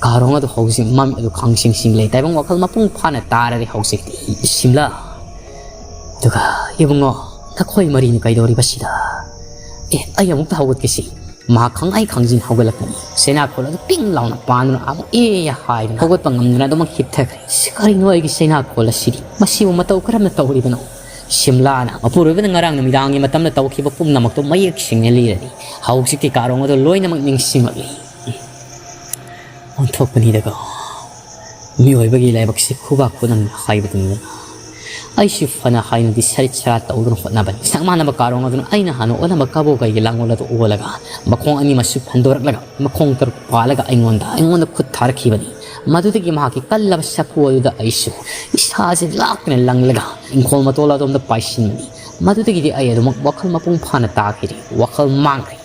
ꯀꯥꯔꯣꯡ ꯑꯗꯨ ꯍꯧꯖꯤꯛ ꯃꯃꯤꯠ ꯑꯗꯨ ꯈꯪꯁꯤꯡ ꯁꯤꯡ ꯂꯩ꯫ ꯇꯥꯏꯕꯪ ꯋꯥꯈꯜ ꯃꯄꯨꯡ ꯐꯥꯅ ꯇꯥꯔꯔꯦ ꯍꯧꯖꯤꯛꯇꯤ꯫ "ꯁꯤꯝꯂꯥ, ꯑꯗꯨꯒ ꯏꯕꯨꯡꯉꯣ, ꯅꯈꯣꯏ ꯃꯔꯤꯅ ꯀꯩꯗꯧꯔꯤꯕ ꯁꯤꯗ? ꯑꯦ, ꯑꯩ ꯑꯃꯨꯛꯇ ꯍꯧꯒꯠꯀꯦꯁꯤ꯫" ꯃꯍꯥꯛ ꯈꯪꯉꯥꯏ ꯈꯪꯖꯤꯟ ꯍꯧꯒꯠꯂꯛꯄꯅꯤ꯫ ꯆꯩꯅꯥꯈꯣꯜ ꯑꯗꯨ ꯄꯤꯡ ꯂꯥꯎꯅ ꯄꯥꯟꯗꯨꯅ ꯑꯃꯨꯛ "ꯑꯦ" ꯍꯥꯏꯗꯨꯅ ꯍꯧꯒꯠꯄ ꯉꯝꯗꯅ ꯑꯗꯨꯃꯛ ꯍꯤꯞꯊꯈ꯭ꯔꯦ꯫ "ꯁꯤ ꯀꯔꯤꯅꯣ ꯑꯩꯒꯤ ꯆꯩꯅꯥꯈꯣꯜ ꯑꯁꯤꯗꯤ? ꯃꯁꯤꯕꯨ ꯃꯇꯧ ꯀꯔꯝꯅ ꯇꯧꯔꯤꯕꯅꯣ?" ꯁꯤꯝꯂꯥꯅ ꯃꯄꯨꯔꯣꯏꯕꯅ ꯉꯔꯥꯡ ꯅꯨꯃꯤꯗꯥꯡꯒꯤ ꯃꯇꯝꯗ ꯇꯧꯈꯤꯕ ꯄꯨꯝꯅꯃꯛꯇꯨ ꯃꯌꯦꯛ ꯁꯦꯡꯅ ꯂꯤꯔꯅꯤ꯫ ꯍꯧꯖꯤꯛꯇꯤ ꯀꯥꯔꯣꯡ ꯑꯗꯨ ꯂꯣꯏꯅꯃꯛ ꯅꯤꯡꯁꯤꯡꯂꯛꯂꯤ꯫ "ꯑꯣꯟꯊꯣꯛꯄꯅꯤꯗꯀꯣ, ꯃꯤꯑꯣꯏꯕꯒꯤ ꯂꯥꯏꯕꯛꯁꯤ ꯈꯨꯕꯥꯛ ꯈꯨꯅꯝ ꯍꯥꯏꯕꯗꯨꯅꯤꯗꯅ꯫ ꯑꯩꯁꯨ ꯐꯅ ꯍꯥꯏꯅꯗꯤ ꯁꯔꯤꯠ ꯁꯔꯥꯠ ꯇꯧꯗꯨꯅ ꯍꯣꯠꯅꯕꯅꯤ꯫ ꯁꯪꯃꯥꯟꯅꯕ ꯀꯥꯔꯣꯡ ꯑꯗꯨꯅ ꯑꯩꯅ ꯍꯥꯟꯅ ꯑꯣꯜꯂꯝꯕ ꯀꯕꯣꯛ ꯀꯩꯒꯤ ꯂꯥꯡꯒꯣꯜ ꯑꯗꯨ ꯑꯣꯜꯂꯒ ꯃꯈꯣꯡ ꯑꯅꯤꯃꯛꯁꯨ ꯐꯟꯗꯣꯔꯛꯂꯒ ꯃꯈꯣꯡ ꯇꯔꯨꯛ ꯄꯥꯜꯂꯒ ꯑꯩꯉꯣꯟꯗ, ꯑꯩꯉꯣꯟꯗ ꯈꯨꯠ ꯊꯥꯔꯛꯈꯤꯕꯅꯤ꯫ ꯃꯗꯨꯗꯒꯤ ꯃꯍꯥꯛꯀꯤ ꯀꯜꯂꯕ ꯁꯥꯐꯨ ꯑꯗꯨꯗ ꯑꯩꯁꯨ ꯏꯁꯥꯁꯤ ꯂꯥꯛꯇꯅ ꯂꯪꯂꯒ ꯏꯪꯈꯣꯜ ꯃꯇꯣꯜ ꯑꯗꯣꯝꯗ ꯄꯥꯏꯁꯤꯟꯕꯅꯤ꯫ ꯃꯗꯨꯗꯒꯤꯗꯤ ꯑꯩ ꯑꯗꯨꯃꯛ ꯋꯥꯈꯜ ꯃꯄꯨꯡ ꯐꯥꯅ ꯇꯥꯈꯤꯗꯦ꯫ ꯋꯥꯈꯜ ꯃꯥꯡꯈ꯭ꯔꯦ꯫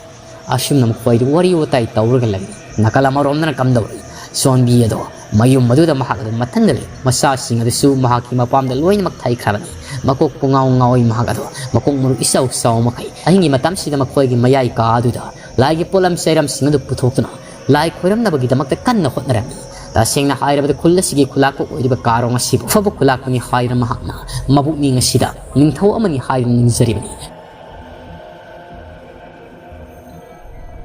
ꯑꯁꯨꯝꯅ ꯃꯈꯣꯏꯗꯨ ꯋꯥꯔꯤ ꯋꯥꯇꯥꯏ ꯇꯧꯔꯒ ꯂꯩ꯫ ꯅꯥꯀꯜ ꯑꯃꯔꯣꯝꯗꯅ ꯀꯝꯗꯧꯔꯤ? ꯁꯣꯟꯕꯤ ꯑꯗꯣ ꯃꯌꯨꯝ ꯑꯗꯨꯗ ꯃꯍꯥꯛ ꯑꯗꯨ ꯃꯊꯟꯗ ꯂꯩ꯫ ꯃꯆꯥꯁꯤꯡ ꯑꯗꯨꯁꯨ ꯃꯍꯥꯛꯀꯤ ꯃꯄꯥꯝꯗ ꯂꯣꯏꯅꯃꯛ ꯊꯩꯈ꯭ꯔꯕꯅꯤ꯫ ꯃꯀꯣꯛ ꯄꯨꯡꯉꯥꯎ ꯉꯥꯎꯏ ꯃꯍꯥꯛ ꯑꯗꯣ, ꯃꯀꯣꯛ ꯃꯔꯨ ꯏꯆꯥꯎ ꯆꯥꯎ ꯃꯈꯩ꯫ ꯑꯍꯤꯡꯒꯤ ꯃꯇꯝꯁꯤꯗ ꯃꯈꯣꯏꯒꯤ ꯃꯌꯥꯏ ꯀꯥ ꯑꯗꯨꯗ ꯂꯥꯏꯒꯤ ꯄꯣꯠꯂꯝ ꯆꯩꯔꯝꯁꯤꯡ ꯑꯗꯨ ꯄꯨꯊꯣꯛꯇꯨꯅ ꯂꯥꯏ ꯈꯣꯏꯔꯝꯅꯕꯒꯤꯗꯃꯛꯇ ꯀꯟꯅ ꯍꯣꯠꯅꯔꯝꯃꯤ꯫ ꯇꯁꯦꯡꯅ ꯍꯥꯏꯔꯕꯗ ꯈꯨꯜ ꯑꯁꯤꯒꯤ ꯈꯨꯂꯥꯛꯄ ꯑꯣꯏꯔꯤꯕ ꯀꯥꯔꯣꯡ ꯑꯁꯤꯕꯨ ꯑꯐꯕ ꯈꯨꯂꯥꯛꯄꯅꯤ ꯍꯥꯏꯗꯨꯅ ꯃꯍꯥꯛꯅ ꯃꯕꯨꯛꯅꯤꯡ ꯑꯁꯤꯗ ꯅꯤꯡꯊꯧ ꯑꯃꯅꯤ ꯍꯥꯏꯗꯨꯅ ꯅꯤꯡꯖꯔꯤꯕꯅꯤ꯫